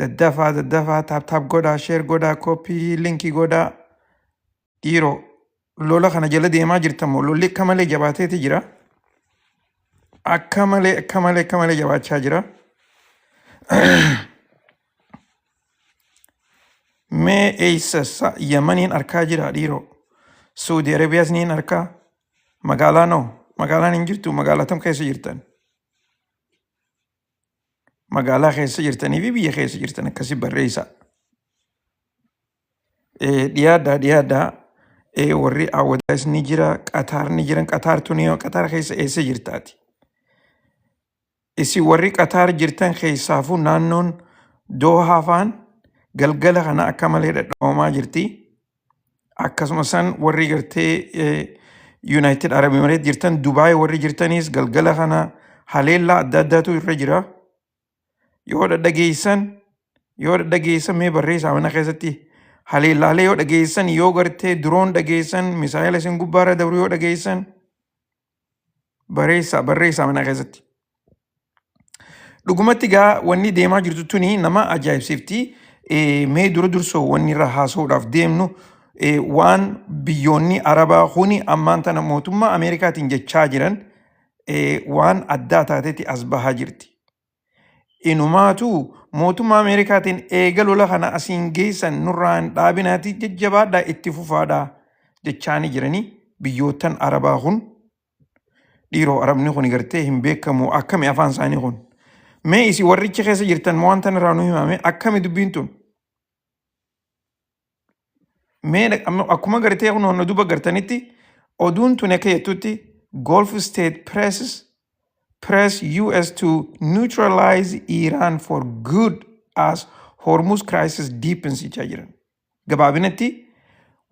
Daddafaa daddafaa tap tap godhaa share godhaa copy linkii godhaa. Dhiiroo lola kana jala deemaa jirtan moo lolli akka malee jabaateeti jira. Akka malee akka malee akka malee jabaachaa jira. Mee eessa Yamaniin arkaa jira dhiiroo. Saudi Arabiyaas niin arkaa. Magaalaa noo magaalaan hin jirtu magaalaa tam keessa jirtan. Magaalaa keessa jirtanii fi biyya keessa jirtan akkasi barreessaa. Dhiyaadhaa dhiyaadhaa warri Awwadaas ni jira Qataar ni jiran Qataar tuni Qataar keessa eessa jirtaati? Isin warri Qataar jirtan keessaafuu naannoon Doohaa faan galgala kana akka malee dhadhawamaa jirti. Akkasuma san warri gartee United Arab Emirates jirtan Dubaay warri jirtanis galgala kana haleellaa adda addaatu irra jira. Yoo dhadhageessan yoo dhadhageessan mee barreessaa mana keessatti haleellaalee yoo dhageessan yoo gartee diroon dhageessan misaayila isin gubbaarra dabru yoo dhageessan Bareessaa barreessaa mana keessatti. Dhugumatti gaa wanni deemaa jirtu tuni nama ajaa'ibsiifti. Mee dura dursoo wanni irra haasa'uudhaaf deemnu waan biyyoonni Arabaa kuni ammaan tana mootummaa Ameerikaatiin jechaa jiran waan addaa taatetti as bahaa jirti. Inumaatu mootummaa Ameerikaatiin eega lola kana asiin geessan nurraa hin dhaabinaati jajjabaadhaa itti fufaadhaa jechaanii jiranii biyyoottan Arabaa kun dhiiroo Arabni kun gartee hin beekamu akkami afaan isaanii kun. Mee isin warrichi keessa jirtan waan tan irraa nu himame akkami dubbiin tun? Mee amma akkuma gartee kun honna duba gartanitti oduun tun akka jettutti Gulf State presses press US to neutralize Iran for good as Hormuz crisis deepens jechaa jiran. Gabaabinatti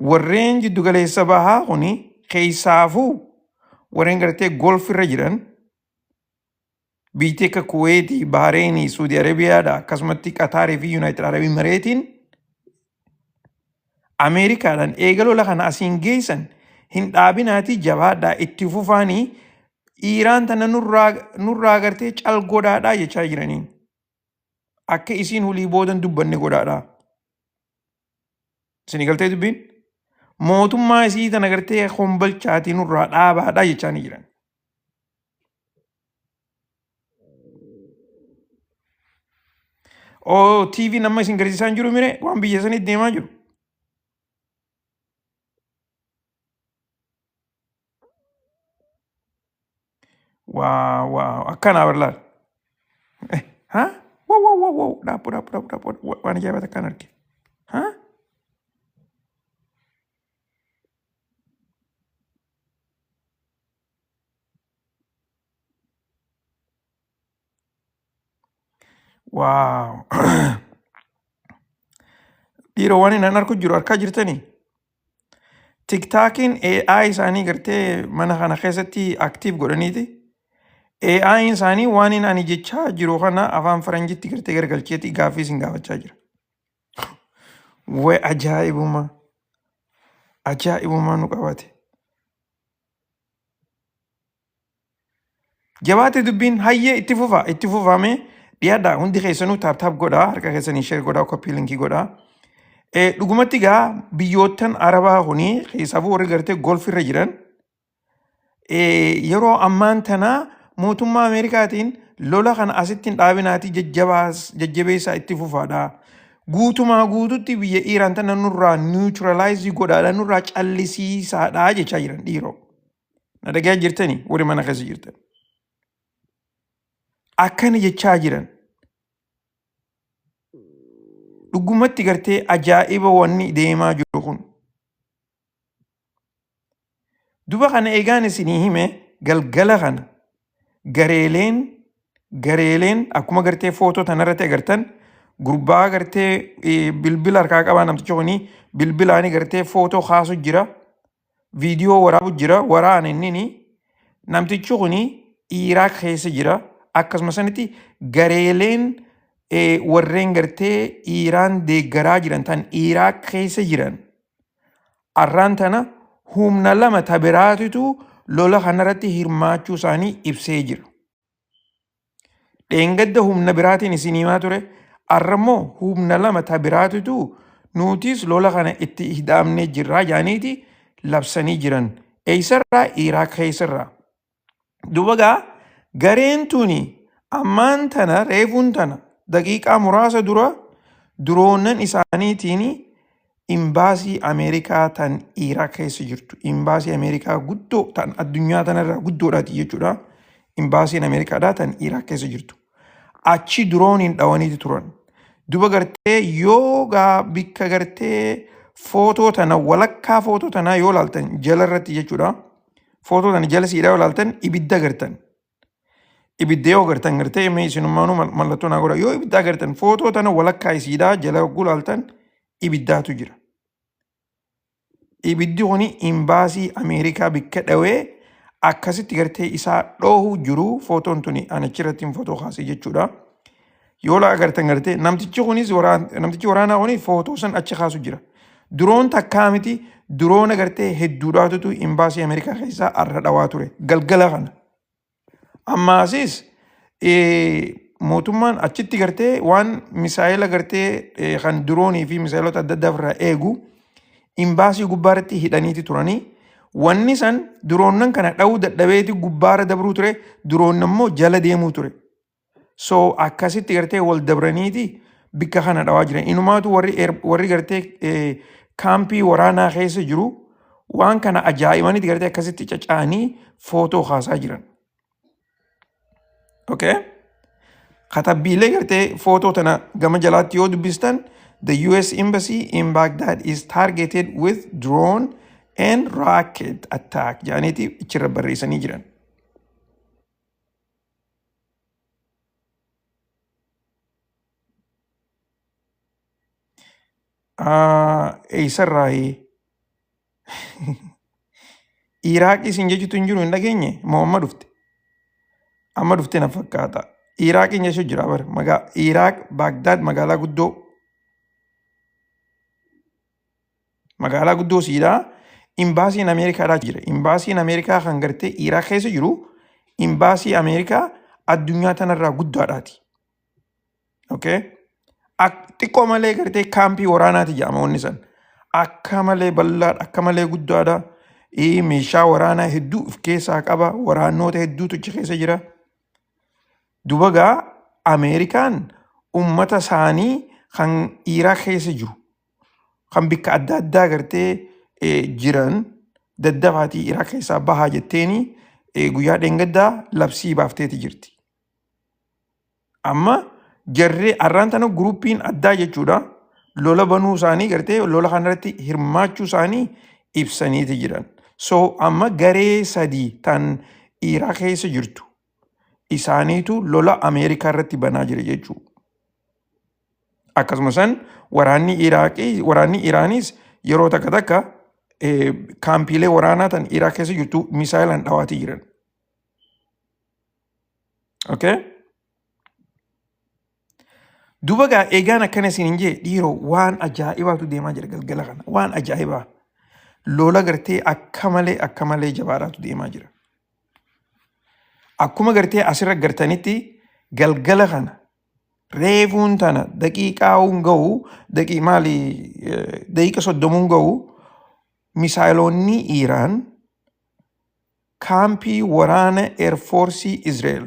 warreen jiddugaleessa bahaa kuni keessaafuu warreen gartee golf irra jiran biyyi akka Kuweetii, Bahareenii, Suudi Arabiyaadha akkasumatti Qataarii fi Yuunaayitid Arabii Imireetiin Ameerikaadhaan eega lola kana asiin geessan hin dhaabinaatii jabaadhaa itti fufaanii Iiraan tana nurraa gartee cal godhaadhaa jechaa jiraniin. Akka isiin hulii boodan dubbanne godhaadhaa. Isin galtee dubbiin? Mootummaa isii tana gartee kombalchaatii nurraa dhaabaadhaa jechaa ni jiran. Oo TV nama isin garsiisaa hin jiru mire waan biyya sanitti deemaa jiru. Waa waa akkanaa barlaal. Ha? Wow wow wow wow dhaabbu dhaabbu dhaabbu dhaabbu waan ajaa'ibaa takkaan arge. Ha? Waaw. Dhiiroo waan inni arku jiru arkaa jirtanii? TikTokiin AI isaanii gartee mana kana keessatti active godhaniiti. AI isaanii waan inni ani jechaa jiru kana afaan faranjitti gartee gargalcheeti gaaffii isin gaafachaa jira. Way ajaa'ibuma ajaa'ibuma nu qabate. Jabaate dubbiin hayyee itti fufa itti fufame dhiyaadhaa hundi keessanuu tap tap godhaa harka keessanii share godhaa copy linkii godhaa. Dhugumatti gaa biyyoottan Arabaa kuni keessaafuu warri gartee golfirra jiran yeroo ammaan tanaa mootummaa Ameerikaatiin lola kana asitti hin dhaabinaatii jajjabeessaa itti fufaadha. Guutumaa guututti biyya Iiraan tana nurraa neutralize godhaadha nurraa callisiisaadha jechaa jiran dhiiroo. Na dhagayaa jirtani warri mana keessa jirtan. Akkana jechaa jiran. Dhugumatti gartee ajaa'iba wanni deemaa jiru kun. Duba kana eegaan isinii hime galgala kana gareeleen gareeleen akkuma gartee footoo tanarratti agartan gurbaa gartee bilbila harkaa qabaa namtichi kuni bilbilaani gartee footoo kaasu jira viidiyoo waraabu jira waraana innini namtichi kuni Iiraaq keessa jira akkasuma sanitti gareeleen warreen gartee Iiraan deeggaraa jiran tan Iiraaq keessa jiran Arraan tana humna lama ta biraatitu lola kanarratti hirmaachuu isaanii ibsee jira. Dheengadda humna biraatiin isin himaa ture. Arra immoo humna lama ta biraatitu nutis lola kana itti hidhaamnee jirraa jaaniiti labsanii jiran. Eessarraa? Iraaq keessarraa. Duuba gaa gareen tuni ammaan tana reefuun tana daqiiqaa muraasa dura duroonan isaaniitiin imbaasii Ameerikaa tan Iraaq keessa jirtu, imbaasii Ameerikaa guddoo tan addunyaa tanarraa guddoodhaati jechuudha. Imbaasiin Ameerikaadhaa tan Iraaq keessa jirtu. Achi durooniin dhawaniiti turan. Duba gartee yoo gaa bikka gartee footoo tana walakkaa footoo tanaa yoo laaltan jala irratti jechuudha. Footoo tana jala siidhaa yoo laaltan ibidda agartan. Ibidda yoo agartan gartee mee isinummaanuu mallattoo naa godha. Yoo ibidda agartan footoo tana walakkaa isiidhaa jala yogguu laaltan ibiddaatu jira. Ibiddi kuni imbaasii Ameerikaa bikka dhawee akkasitti gartee isaa dhoohuu jiru footoon tuni ani achirratti footoo kaasee jechuudha. Yoo la agartan gartee namtichi kunis namtichi waraanaa kuni footoo san achi kaasu jira. Duroon takkaa miti duroona gartee hedduudhaatutu imbaasii Ameerikaa keessaa arra dhawaa ture galgala kana. Ammaasis mootummaan achitti gartee waan misaayila gartee kan diroonii fi misaayilota adda addaa ofirraa eegu imbaasii gubbaarratti hidhaniiti turanii. Wanni san diroonnan kana dha'uu dadhabeeti gubbaarra dabruu ture diroon immoo jala deemuu ture. So akkasitti gartee wal dabraniiti bikka kana dhawaa jiran. Inumaatu warri gartee kaampii waraanaa keessa jiru waan kana ajaa'ibaniiti gartee akkasitti caca'anii footoo kaasaa jiran. Okay? Katabbiilee gartee footoo tana gama jalaatti yoo dubbistan the US Embassy in Baghdad is targeted with drone and rocket attack jedhaniiti achirra barreessanii jiran. Eessarraayi? Iraaqii isin jechuutu hin jiru hin dhageenye moo amma dhufte? Amma dhufte na fakkaata. Iraaqiin jechuu jira bara. Magaa Iraaq Baagdaad magaalaa guddoo. Magaalaa guddoo siidhaa imbaasiin Ameerikaadhaa jira. Imbaasiin Ameerikaa kan gartee Iraaq keessa jiru imbaasii Ameerikaa addunyaa tanarraa guddaadhaati. Okay? Xiqqoo malee gartee kaampii waraanaati jedhama wanni san. Akka malee bal'aadha, akka malee guddaadha. Meeshaa waraanaa hedduu of keessaa qaba. Waraannoota hedduutu achi keessa jira. Duba gaa Ameerikaan ummata isaanii kan Iraaq keessa jiru kan bikka adda addaa gartee jiran daddafaatii Iraaq keessaa bahaa jetteeni guyyaa dheengaddaa labsii baafteeti jirti. Amma jarri arraan tana guruupiin addaa jechuudha lola banuu isaanii gartee lola kanarratti hirmaachuu isaanii ibsaniiti jiran. So amma garee sadii tan Iraaq keessa jirtu isaaniitu lola Ameerikaa irratti banaa jira jechuudha. Akkasuma san waraanni Iraaqii waraanni Iraanis yeroo takka takka kaampiilee waraanaa tan Iraaq keessa jirtu misaayilaan dhawaatii jiran. Okay? Duba gaa eegaan akkana isin hin jee dhiiroo waan ajaa'ibaatu deemaa jira galgala kana waan ajaa'ibaa. Lola gartee akka malee akka malee jabaadhaatu deemaa jira. Akkuma gartee asirra gartanitti galgala kana reefuun tana daqiiqaa hun gahu daqii maali daqiiqa soddomuun gahu misaayiloonni Iiraan kaampii waraana eerfoorsii Israel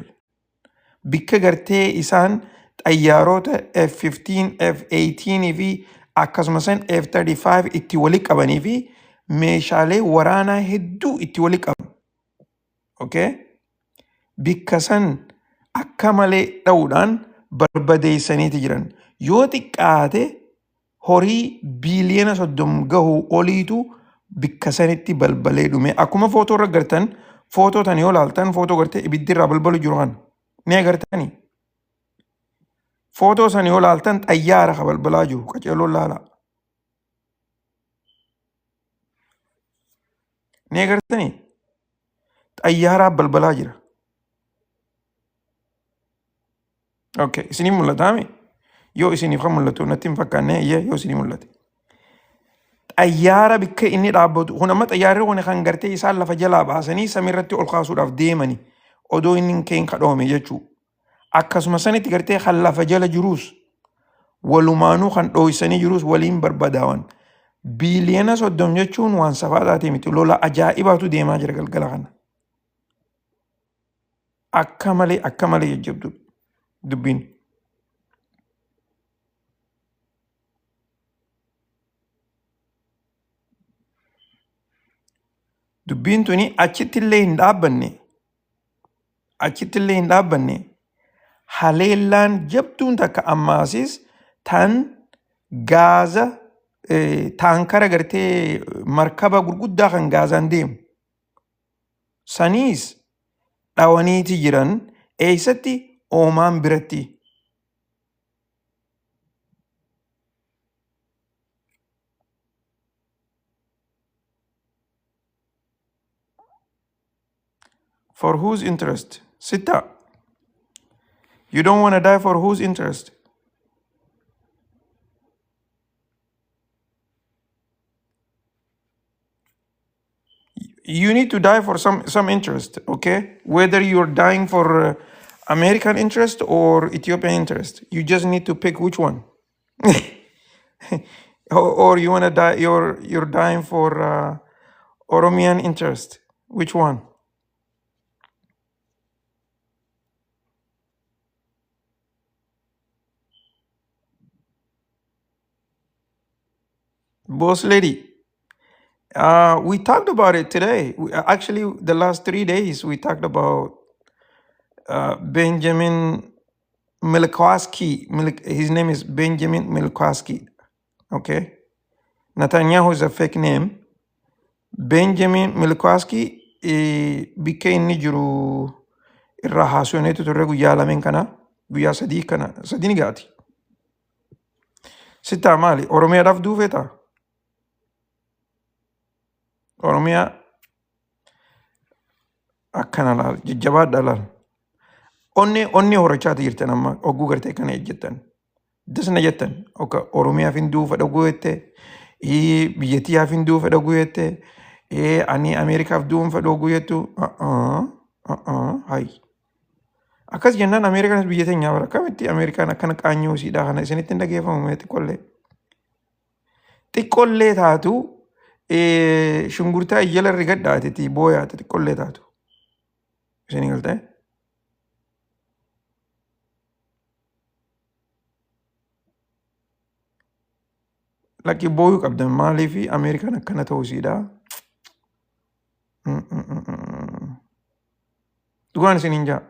bikka gartee isaan xayyaarota F-15, F-18 fi akkasumas F-35 itti wali qabanii fi meeshaalee waraanaa hedduu itti wali qaban. Okay? Bikka san akka malee dha'uudhaan barbadeessaniiti jiran. Yoo xiqqaate horii biiliyoona 30 gahu oliitu bikka sanitti balbalee dhume. Akkuma footoo irra gartan footoo tan yoo laaltan footoo gartee ibiddi irraa balbalu jiru kana ni agartanii. Footoo san yoo laaltan xayyaara ka balbalaa jiru qaceeloon laalaa. Ni agartanii xayyaaraa balbalaa jira. Okay, isinii mul'ataami? Yoo isiniif kan mul'atu natti hin fakkaanne iyyee yoo isinii mul'ate. Xayyaara bikka inni dhaabbatu kun amma xayyaarri kun kan gartee isaan lafa jalaa baasanii samiirratti ol kaasuudhaaf deemani odoo inni hin ka'in kadhoome jechuu. Akkasuma sanitti gartee kan lafa jala jiruus Walumaanuu kan dhooysanii jirus waliin barbadaawan. Biiliyoona 30 jechuun waan safaa taatee miti. Lola ajaa'ibaatu deemaa jira galgala kana. Akka malee akka malee jajjabdu dubbiin. Dubbiin tuni achitti illee hin dhaabbanne. Achitti illee hin dhaabbanne. Haleellaan jabduun takka ammaasis tan gaaza taankara gartee markaba gurguddaa kan gaazaan deemu. Saniis dhawaniiti jiran eessatti Oomaan biratti. For whose interest? Sitta. You don't want to die for whose interest? You need to die for some interest, okay? Whether you're dying for American interest or Ethiopian interest, you just need to pick which one. Or you want to die, you're dying for Oromian interest. Which one? Boss lady, we talked about it today. Actually, the last 3 days we talked about Benjamin Milikowski. His name is Benjamin Milikowski. Okay. Netanyahu is a fake name. Benjamin Milikowski bikka inni jiru irraa haasofneetu turre guyyaa lameen kana guyyaa sadii kana sadii ni gaati. Sittaa maali? Oromiyaadhaaf duufeeta? Oromiyaa akkana laal jajjabaadha laal. Onnee onnee horachaati jirtan amma hogguu gartee kana ejjettan. Dasna jettan oka Oromiyaaf hin duufa dhaguu jette biyyattiyaaf hin duufa dhaguu jette ani Ameerikaaf du'uun fedhu hogguu jettu hayi. Akkas jennaan Ameerikaanis biyya teenyaa bara akkamitti Ameerikaan akkana qaanyuu isiidhaa kana isinitti hin dhageeffamu mee xiqqollee. Xiqqollee taatu shungurtaa ijjala rigadhaatiti booyaate xiqqollee taatu. Isin galtee? Lakki booyuu qabdan maaliif Ameerikaan akkana ta'uu isiidhaa? Dhugaan isin hin jaa.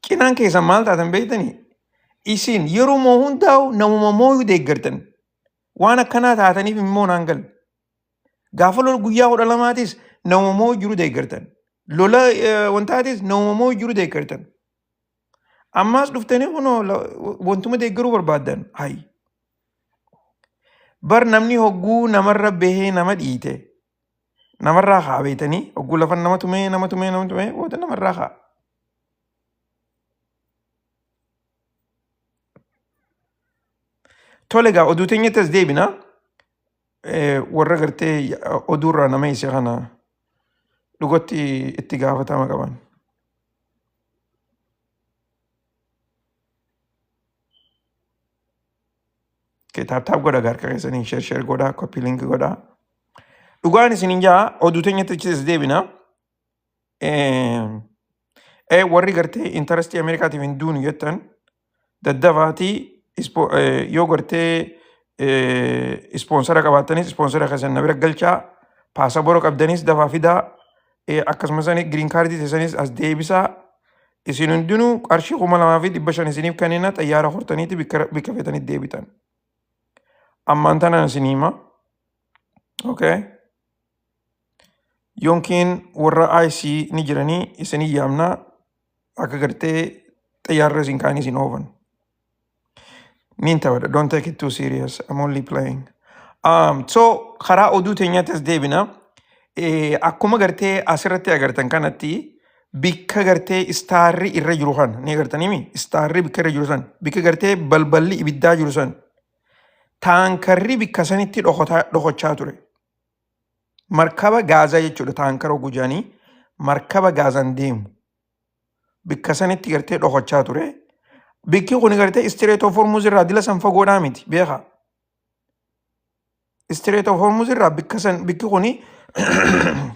Cinaan keessan maal taatan beektanii? Isin yeroo hundaa'u namuma mooyuu deeggartan. Waan akkanaa taataniif immoo naan galle. Gaafa lola guyyaa 12tis namuma mooyu jiru deeggartan. Lola wantaatis namuma mooyu jiru deeggartan. Ammaas dhuftanii kunoo wantuma deeggaruu barbaaddan. Hayi. Bar namni hogguu namarra bahee nama dhiite. Namarraa haa beektanii hogguu lafa nama tumee nama tumee nama tumee booda namarraa haa. Tole egaa oduu teenyatti as deebina. Warra gartee oduurraa nama isa kana dhugatti itti gaafatama qaban. Tap tap godha harka keessanii share share godha copy link godha. Dhugaan isin hin jaa oduu teenyatti as deebina. Warri gartee interestii Ameerikaatiif hin duunu jettan daddafaatii yoo gartee sponsora qabaattanis sponsora keessan na bira galchaa paasapooraa qabdanis dafaa fidaa akkasumas green cardii teessanis as deebisaa isin hundinuu qarshii 2500 isiniif kennina xayyaara hortaniiti bikka feetanitti deebitan. Ammaan tanaan isin hima. Okay. Yookiin warra IC ni jiranii isinii yaamnaa akka gartee xayyaarra isin kaanii isin oofan. Niin taphadha. Don't take it too serious. I'm only playing. So karaa oduu teenyaatti as deebina. Akkuma gartee asirratti agartan kanatti bikka gartee starri irra jiru kana ni agartanii starri bikka irra jiru san bikka gartee balballi ibiddaa jiru san taankarri bikka sanitti dhokochaa ture. Markaba gaazaa jechuudha taankara gujaanii markaba gaazaan deemu. Bikka sanitti gartee dhokachaa ture. Bikki kun gartee Strait of Hormuz irraa dila san fagoodhaa miti beekaa. Strait of Hormuz irraa bikka san bikki kuni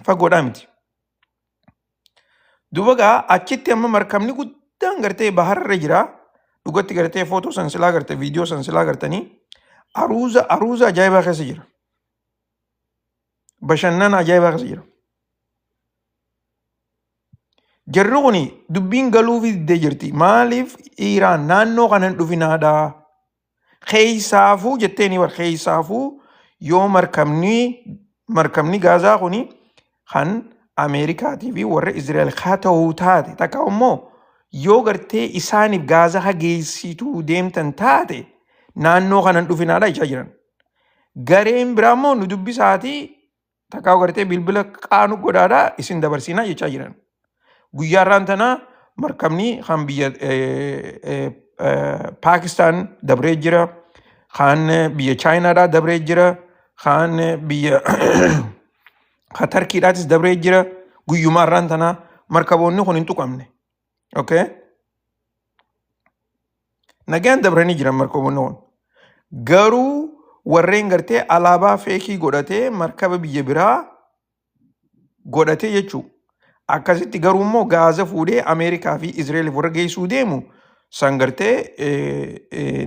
fagoodhaa miti. Duuba gaa achitti amma markabni guddaan gartee baharra jira. Dhugatti gartee footoo san silaa garte viidiyoo san silaa gartanii aruuza aruuza ajaa'ibaa keessa jira. Bashannana ajaa'ibaa keessa jira. Jarri kuni dubbiin galuufi diddee jirti. Maaliif Iiraan naannoo kana hin dhufinaadhaa? Keessaafuu jetteeni bar keessaafuu yoo markabni markabni Gaazaa kuni kan Ameerikaatii fi warra Israa'el haa ta'uu taate takka immoo yoo gartee isaaniif Gaazaa hageessituu deemtan taate naannoo kana hin dhufinaadha jechaa jiran. Gareen biraa immoo nu dubbisaatii takkaa gartee bilbila qaanu godhaadha isin dabarsinaa jechaa jiran. Guyyaa irraan tana markabni kan biyya Paakistaan dabree jira, kan biyya Chaayinaadhaa dabree jira, kan biyya kan Tarkiidhaatis dabree jira. Guyyuma irraan tana markaboonni kun hin tuqamne. Okay? Nagaan dabranii jiran markaboonni kun. Garuu warreen gartee alaabaa feekii godhatee markaba biyya biraa godhatee jechuudha. Akkasitti garuu immoo gaaza fuudhee Ameerikaa fi Izraa'eliif warra geessuu deemu san gartee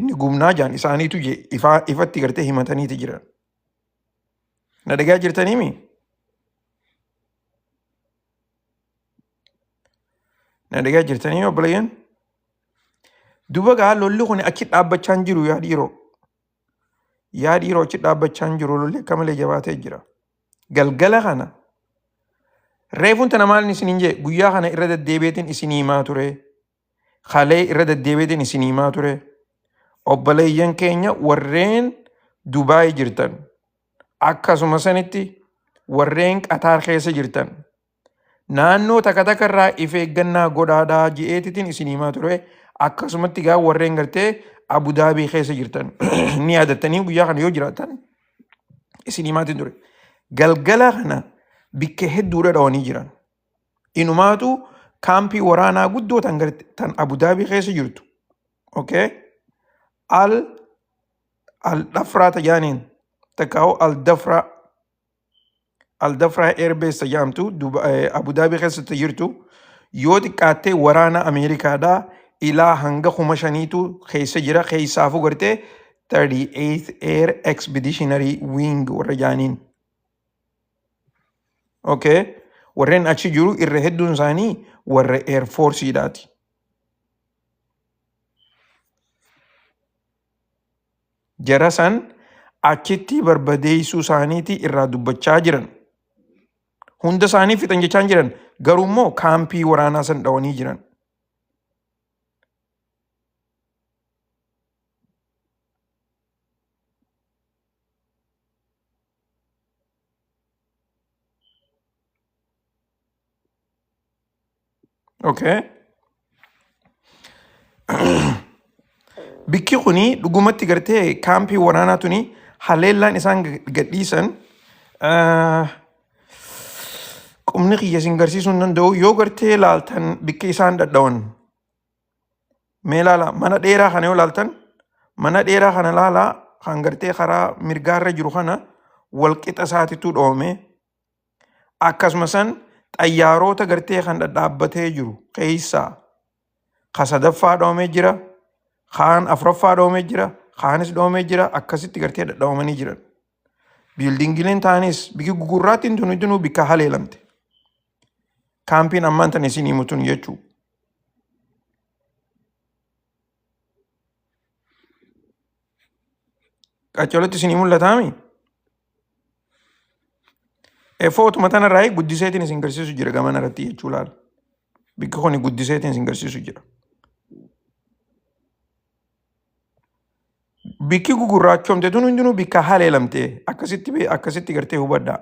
ni gubnaa jaan isaaniitu je ifatti gartee himataniiti jiran. Na dhagaa jirtaniimi? Na dhagaa jirtanii obboleeyyan? Duba gaa lolli kun achi dhaabbachaa hin jiru yaa dhiiroo. Yaa dhiiroo achi dhaabbachaa hin jiru lolli akka malee jabaatee jira. Galgala kana reefuun tana maalin isiniin jee guyyaa kana irra deddeebi'eetiin isinii himaa ture. Kalee irra deddeebi'eetiin isinii himaa ture. Obboleeyyan keenya warreen Dubaay jirtan akkasuma sanitti warreen Qataar keessa jirtan naannoo takka takka irraa if eeggannaa godhaadhaa je'eetitiin isin himaa ture. Akkasumatti gaa warreen gartee Abu Daabii keessa jirtan ni yaadattanii guyyaa kana yoo jiraatan isin himaatiin ture. Galgala kana bikka hedduudha dhawanii jiran. Inumaatu kaampii waraanaa guddoo tan garte tan Abu Daabii keessa jirtu. Okay? Al al dhafraa tajaaniin takkaa'u al dafraa Aldafraa Airbase jedhamtu Abu Dhabi keessatti jirtu yoo xiqqaattee waraana Ameerikaadhaa ilaa hanga 5,000tu keessa jira keessaafuu gartee 38th Air Expeditionary Wing warra jaaniin. Okay. Warreen achi jiru irra hedduun isaanii warra Air Forceedhaati. Jara san achitti barbadeessuu isaaniiti irraa dubbachaa jiran. Hunda isaanii fixan jechaa hin jiran. Garuu immoo kaampii waraanaa san dhawanii jiran. Okay. Bikki kuni dhugumatti gartee kaampii waraanaa tuni haleellaan isaan gadhiisan qubni kiyya isin garsiisuu hin danda'u yoo gartee laaltan bikki isaan dhadhawan mee laala mana dheeraa kana yoo laaltan mana dheeraa kana laalaa kan gartee karaa mirgaarra jiru kana walqixa isaatitu dhoome Akkasuma san xayyaaroota gartee kan dhadhaabbatee jiru keessaa ka sadaffaa dhoomee jira, kaan afuraffaa dhoomee jira, kaanis dhoomee jira, akkasitti gartee dhadhaawamanii jiran. Biildingileen taanis biki gugurraattiin tun hundinuu bikka haleelamte. Kaampiin ammaan tan isin himu tun jechuu. Qaccolotti isinii mul'ataami? Footuma tanarraa guddiseetiin isin garsiisu jira gamana irratti jechuu laala. Bikki kuni guddiseetiin isin garsiisu jira. Bikki gugurraachomte tun hundinuu bikka haleelamte akkasitti akkasitti gartee hubadhaa.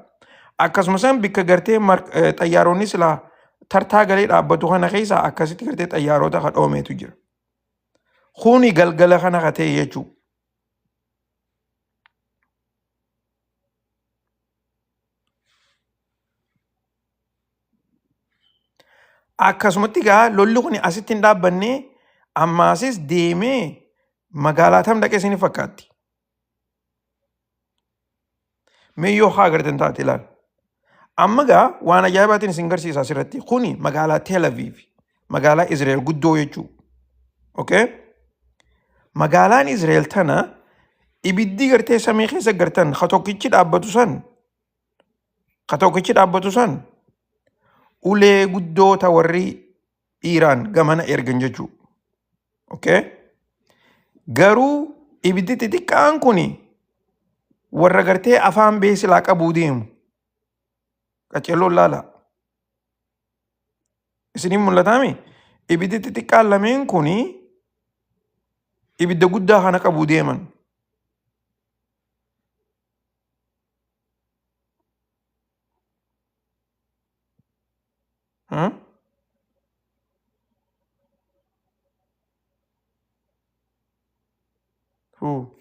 Akkasuma san bikka gartee xayyaaronni silaa tartaa galee dhaabbatu kana keessa akkasitti gartee xayyaarota ka dhoomeetu jira. Kuni galgala kana ka ta'e jechuudha. Akkasumatti gaa lolli kun asitti hin dhaabbanne ammaasis deemee magaalaa tam dhaqee isin fakkaatti. Mee yoo haa agartan taate ilaal. Amma gaa waan ajaa'ibaatiin isin garsiisa asirratti. Kuni magaalaa Tel Aviv, magaalaa Israa'el guddoo jechuudha. Okay? Magaalaan Israa'el tana ibiddi gartee samii keessa gartan ka tokkichi dhaabbatu san ka tokkichi dhaabbatu san ulee guddoo ta warri Iiraan gamana ergan jechuudha. Okay? Garuu ibiddi xixiqqaan kuni warra gartee afaan beesilaa qabuu deemu. Qaceelloon laala. Isiniin mul'ataami? Ibiddi xixiqqaan lameen kuni ibidda guddaa kana qabuu deeman. Huh? Who?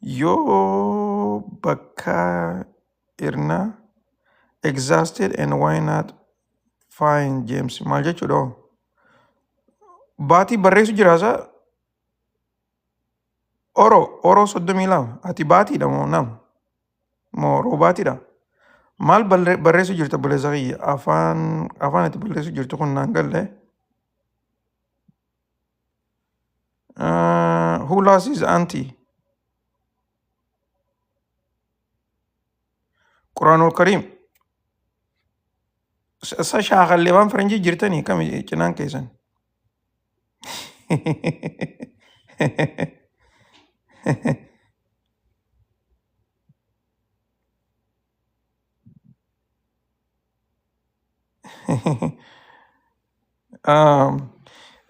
Yoo bakka irna exhausted and why not fine James maal jechuudha hoo? Baatii barreessu jiraasa Oro Oro 32 ati baatiidha moo nama moo roobaatiidha maal barreessu jirta obboleessa kiyya afaan afaan ati barreessu jirtu kun naan galle. Who lost his auntie? Quraanul Kariim. Sa shaakallee waan faranjii jirtanii kami cinaan keessan.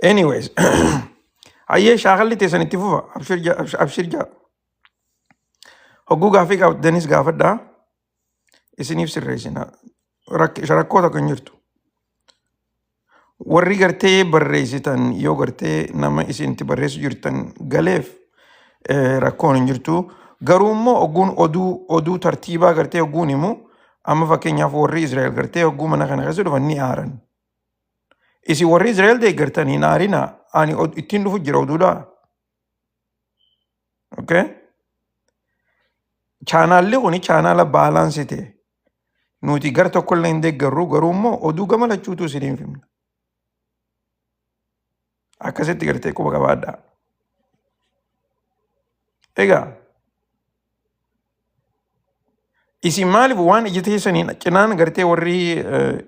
Anyways, hayyee shaakalli teessan itti fufa. Abshir jaa, abshir jaa. Hogguu gaaffii qabdanis gaafadhaa. Isiniif sirreessina. Rakkoo tokko hin jirtu. Warri gartee barreessitan yoo gartee nama isin itti barreessu jirtan galeef rakkoon hin jirtu. Garuu immoo ogguun oduu oduu tartiibaa gartee ogguun himu amma fakkeenyaaf warri Israa'el gartee ogguu mana kana keessa dhufan ni aaran. Isin warri Israa'el deeggartan hin aarina. Ani ittiin dhufu jira oduudhaa. Okay? Chaanaalli kuni chaanaala baalaansii ta'e. Nuti gara tokkollee hin deeggarru garuu immoo oduu gama lachuutu isiniif himna. Akkasitti gartee quba qabaadhaa. Egaa isin maaliif waan ija teessaniin cinaan gartee warri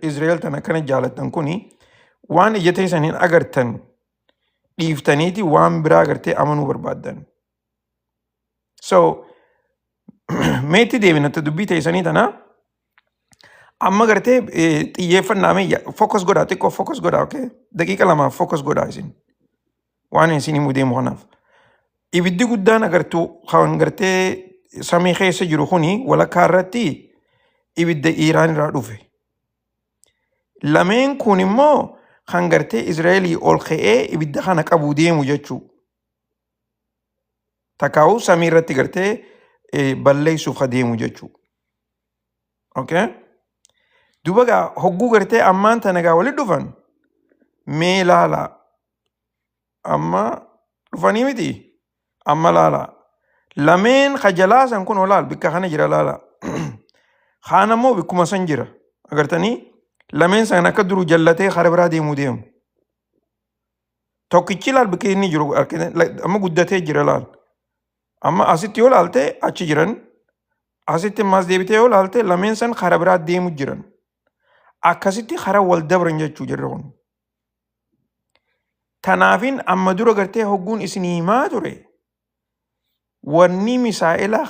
Israa'el tan akkana jaalattan kuni waan ija teessaniin agartan dhiiftaniiti waan biraa gartee amanuu barbaaddan. So meetti deebina ta dubbii teessanii tana amma gartee xiyyeeffannaa mee focus godhaa xiqqoo focus godhaa okay daqiiqa lamaaf focus godhaa isin waan isin himuu deemu kanaaf. Ibiddi guddaan agartu kan gartee samii keessa jiru kuni walakkaa irratti ibidda Iiraan irraa dhufe. Lameen kun immoo kan gartee Israa'elii ol ka'ee ibidda kana qabuu deemu jechuu. Takkaa'uu samii irratti gartee balleessuuf ka deemu jechuu. Okay? Duuba gaa hogguu gartee ammaan tana gaa walitti dhufan mee laalaa amma dhufanii miti amma laalaa lameen ka jalaa san kun olaal bikka kana jira laalaa kaan ammoo bikkuma san jira agartanii lameen san akka duru jallatee kara biraa deemuu deemu. Tokkichi laal bakki inni jiru amma guddatee jira laal. Amma asitti yoo laalte achi jiran asitti ammas deebitee yoo laalte lameen san kara biraa deemu jiran. Akkasitti kara wal dabran jechuu jirra kun. Tanaafin amma dura gartee hogguun isinii himaa ture. Wanni misaa'ela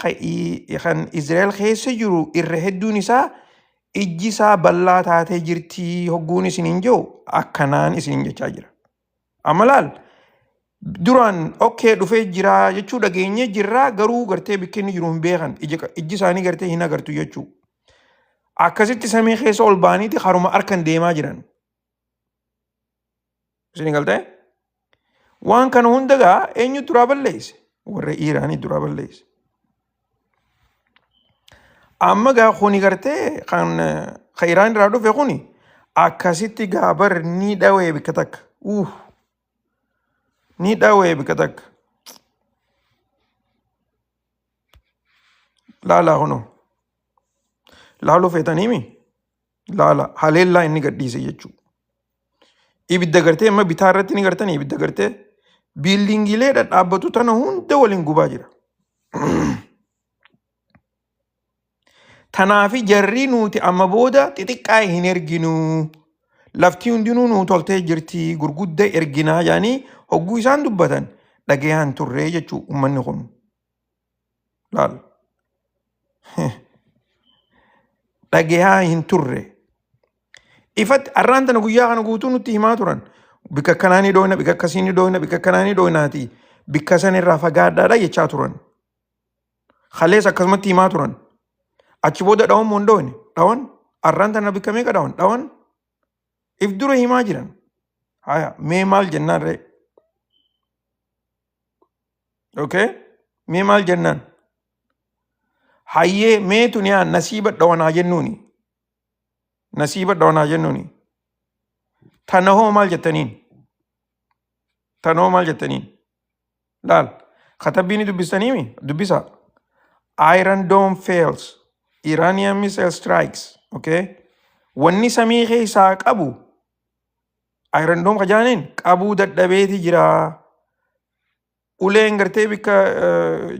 kan Israa'el keessa jiru irra hedduun isaa ijji isaa bal'aa taatee jirti hogguun isiniin jiru akkanaan isiniin jechaa jira. Amma laal duraan okkee dhufee jira jechuu dhageenyee jirraa garuu gartee bikki inni jiru hin beekan ijji isaanii gartee hin agartu jechuu. Akkasitti samii keessa ol ba'aniiti haruma harkan deemaa jiran. Isin galtee? Waan kana hunda gaa eenyu duraa balleesse? Warra Iiraanii duraa balleesse. Amma gaa kuni gartee kan Iraan irraa dhufe kuni akkasitti gaa bar ni dhawee bikka takka. Ni dhawee bikka takka. Laalaa kunoo. Laaluu feetaniimi? Laala haleellaa inni gadhiise jechuudha. Ibidda gartee amma bitaa irratti ni gartanii ibidda gartee biildingiilee dhadhaabbatu tana hunda waliin gubaa jira. Tanaafi jarri nuti amma booda xixiqqaa hin erginu. Lafti hundinuu nuu toltee jirti gurgudda erginaa jedhanii hogguu isaan dubbatan dhagayaan turree jechuu uummanni kun. Laal. Dhagayaa hin turre. Ifatti arraan tana guyyaa kana guutuu nutti himaa turan. Bikka akkanaa ni dhoyna, bikka akkasii ni dhoyna, bikka akkanaa ni dhoynaati. Bikka san irraa fagaadhaadha jechaa turan. Kalees akkasumatti himaa turan. Achi booda dhawan moo hin dhoyne? Dhawan. Arraan tana bikka meeqa dhawan? Dhawan. If dura himaa jiran. Haya, mee maal jennaan ree? Okay? Mee maal jennaan? Hayyee mee tuniyaa nasiiba dhawan haa jennuuni. Nasiiba dhawan haa jennuuni. Tana hoo maal jettaniin? Tana hoo maal jettaniin? Laal. Katabbii ni dubbistaniimi? Dubbisa. Iron Dome fails. Iranian missile strikes. Okay? Wanni samii keessaa qabu Iron Dome kajaaniin qabuu dadhabeeti jira. Uleen gartee bikka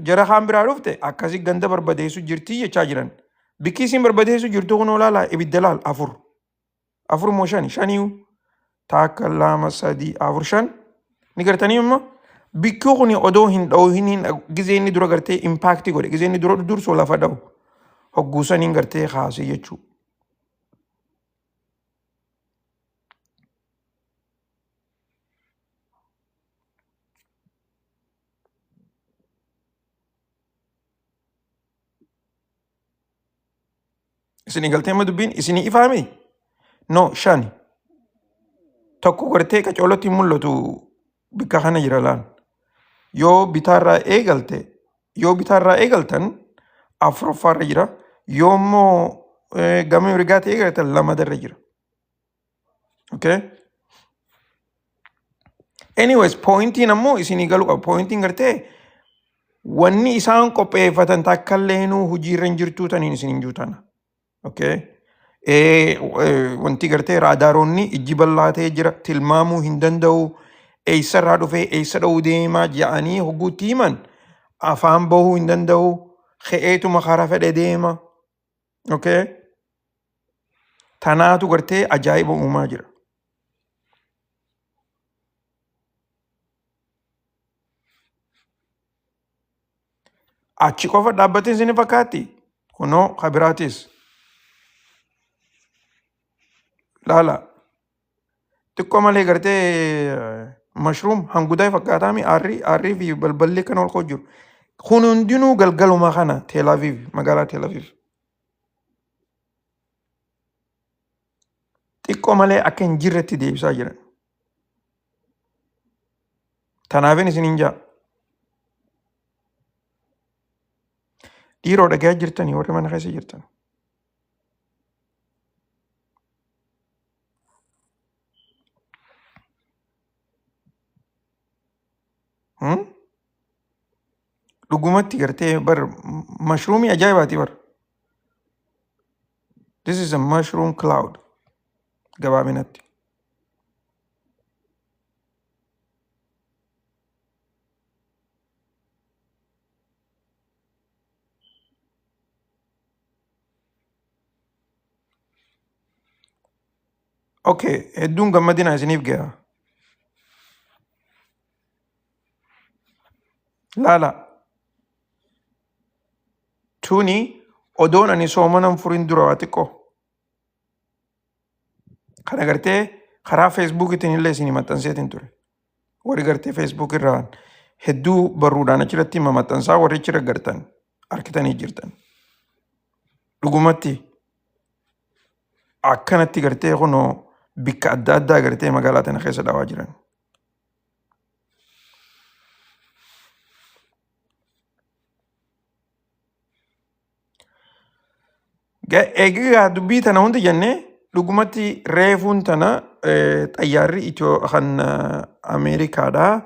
jara kaan biraa dhufte akkasi ganda barbadeessu jirti jechaa jiran. Bikki isin barbadeessu jirtu kun olaala ibidda laal afur. Afur moo shani? Shaniyu. Takka lama sadii afur shan. Ni gartanii immoo bikki kun odoo hin dhoohin gizee inni dura gartee impaaktii godhe gizee inni dura dursoo lafa dhahu hogguu saniin gartee kaase jechuudha. Isinii galtee amma dubbiin isinii ifaami? No, shani. Tokko gartee qacoolotti hin mul'atu bikka kana jira laal. Yoo bitaarraa eegalte yoo bitaarraa eegaltan afuraffaarra jira. Yoo immoo gama mirgaatti eegaltan lamadarra jira. Okay? Anyways, pointiin ammoo isinii galuu qaba. Pointiin gartee wanni isaan qopheeffatan takka illeenuu hojiirra hin jirtuu taniin isin hin juutana. Okay? Wanti gartee raadaaronni ijji bal'aa ta'ee jira tilmaamuu hin danda'u eessarraa dhufee eessa dha'uu deemaa jedhanii hogguutti himan afaan bahuu hin danda'u ka'eetuma karaa fedhe deema. Okay? Tanaatu gartee ajaa'iba uumaa jira. Achi qofa dhaabbatee isin fakkaatti? Kunoo kabiraatis. Laala. Xiqqoo malee gartee mashruum hangudaa fakkaataami aarrii aarrii fi balballi kan ol ka'u jiru. Kun hundinuu galgaluma kana Tel Aviv magaalaa Tel Aviv. Xiqqoo malee akka hin jirretti deebisaa jiran. Tanaafin isin hin jaa. Dhiiroo dhagayaa jirtanii warri mana keessa jirtan. Hmm? Dhugumatti gartee bar mashruumii ajaa'ibaati bar. This is a mushroom cloud gabaabinatti. Okay, hedduun gammadina isiniif ga'a. Laala, tuni odoon ani soomanan furin dura waa xiqqoo. Kana gartee karaa Feesbuukiitiin illee isinii maxxanseetiin ture. Warri gartee Feesbuuk irraan hedduu barruudhaan achirratti hima maxxansaa warri achirra gartan harkitanii jirtan. Dhugumatti akkanatti gartee kunoo bikka adda addaa gartee magaalaa tana keessa dhawaa jiran. Egaa dubbii tana hundi jennee dhugumatti reefuun tana xayyaarri Itiyoo kan Ameerikaadhaa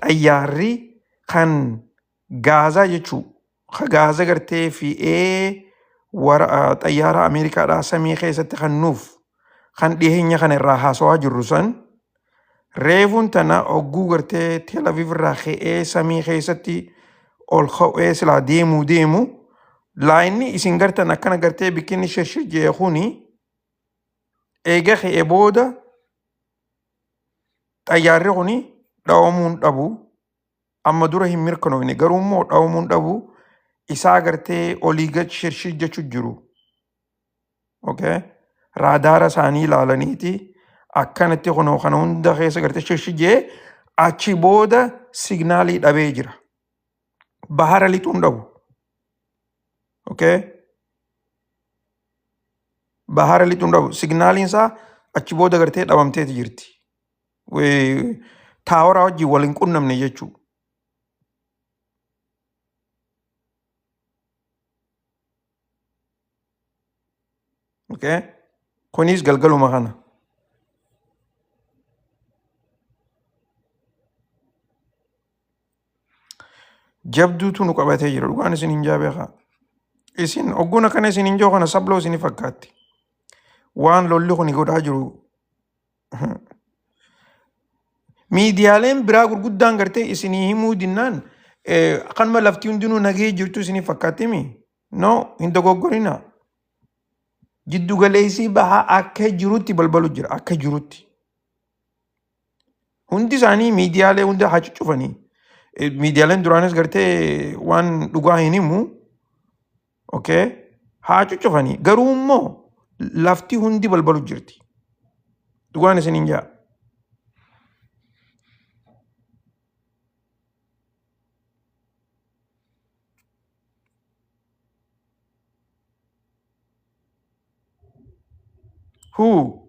xayyaarri kan Gaazaa jechuu ka Gaazaa gartee fi'ee wara xayyaara Ameerikaadhaa samii keessatti kan nuuf kan dhiyeenya kana irraa haasawaa jirru san reefuun tana hogguu gartee Tel Aviv irraa ka'ee samii keessatti ol ka'ee silaa deemuu deemu laayinni isin gartan akkana gartee bikkinni shirshir jee kuni eega ka'ee booda xayyaarri kuni dhawamuun dhabu amma dura hin mirkanoofne garuu immoo dhawamuun dhabu isaa gartee olii gad shirshir jechu jiru. Okay? Raadaara isaanii ilaalaniiti akkanatti kunoo kana hunda keessa gartee shirshir jee achi booda signaalii dhabee jira. Bahara lixuun dhabu. Okay? Bahara lixuun dhabu. Signaaliin isaa achi booda gartee dhabamteeti jirti. Taaworaa wajjin wal hin qunnamne jechuudha. Okay? Kunis galgaluma kana. Jabduutu nu qabatee jira. Dhugaan isin hin jaabeekaa. Isin ogguun akkana isin hin jiru kana sabloo isin fakkaatti. Waan lolli kun godhaa jiru. Miidiyaaleen biraa gurguddaan gartee isinii himuu dinnaan kanuma lafti hundinuu nagee jirtu isinii fakkaatti mi? No, hin dogoggorina. Jiddu galeessii bahaa akka jirutti balbalu jira. Akka jirutti. Hundi isaanii miidiyaalee hunda haa cuccufanii. Miidiyaaleen duraanis gartee waan dhugaa hin himu. Okay? Haa cuccufanii. Garuu immoo lafti hundi balbalu jirti. Dhugaan isin hin jaa. Who?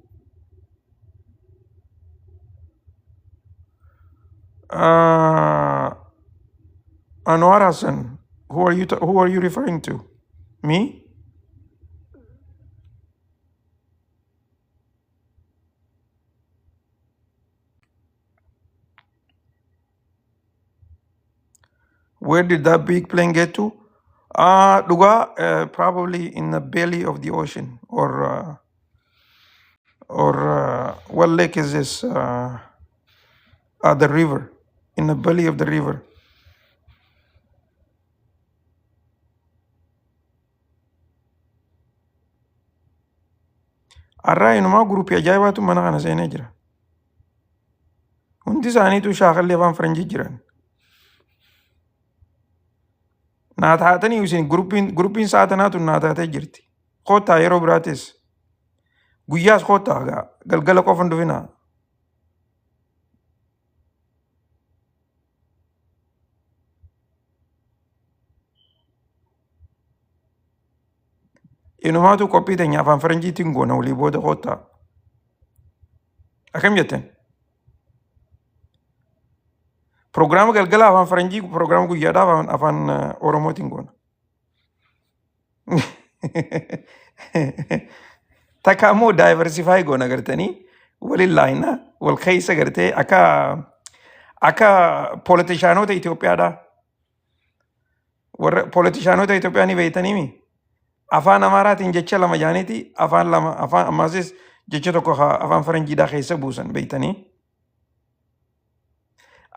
Anwar Hassan. Who are you? Who are you referring to? Me? Where did that big plane get to? Dhugaa, probably in the belly of the ocean or what lake is this? The river. In the belly of the river. Har'aa inumaa guruupii ajaa'ibaatu mana kana seenee jira. Hundi isaaniitu shaakalli afaan faranjii jiran. Naa taatanii isin guruupiin sa'a tanaatu naa taatee jirti. Koottaa yeroo biraatis. Guyyaas koottaa gaa galgala qofa hin dhufinaa. Inumaatu qophii teenya afaan faranjiitiin goona walii booda koottaa. Akkam jettan? Proogiraama galgala afaan faranjii proogiraama guyyaadhaa afaan Oromootiin goona. Takka ammoo diversify goona gartanii waliin laayina wal keessa gartee akka politishaanota Itoophiyaadhaa. Warra politishaanota Itoophiyaa ni beektaniimi. Afaan Amaaraatiin jecha lama jaaniiti afaan lama afaan ammaasis jecha tokko afaan faranjiidhaa keessa buusan beektanii.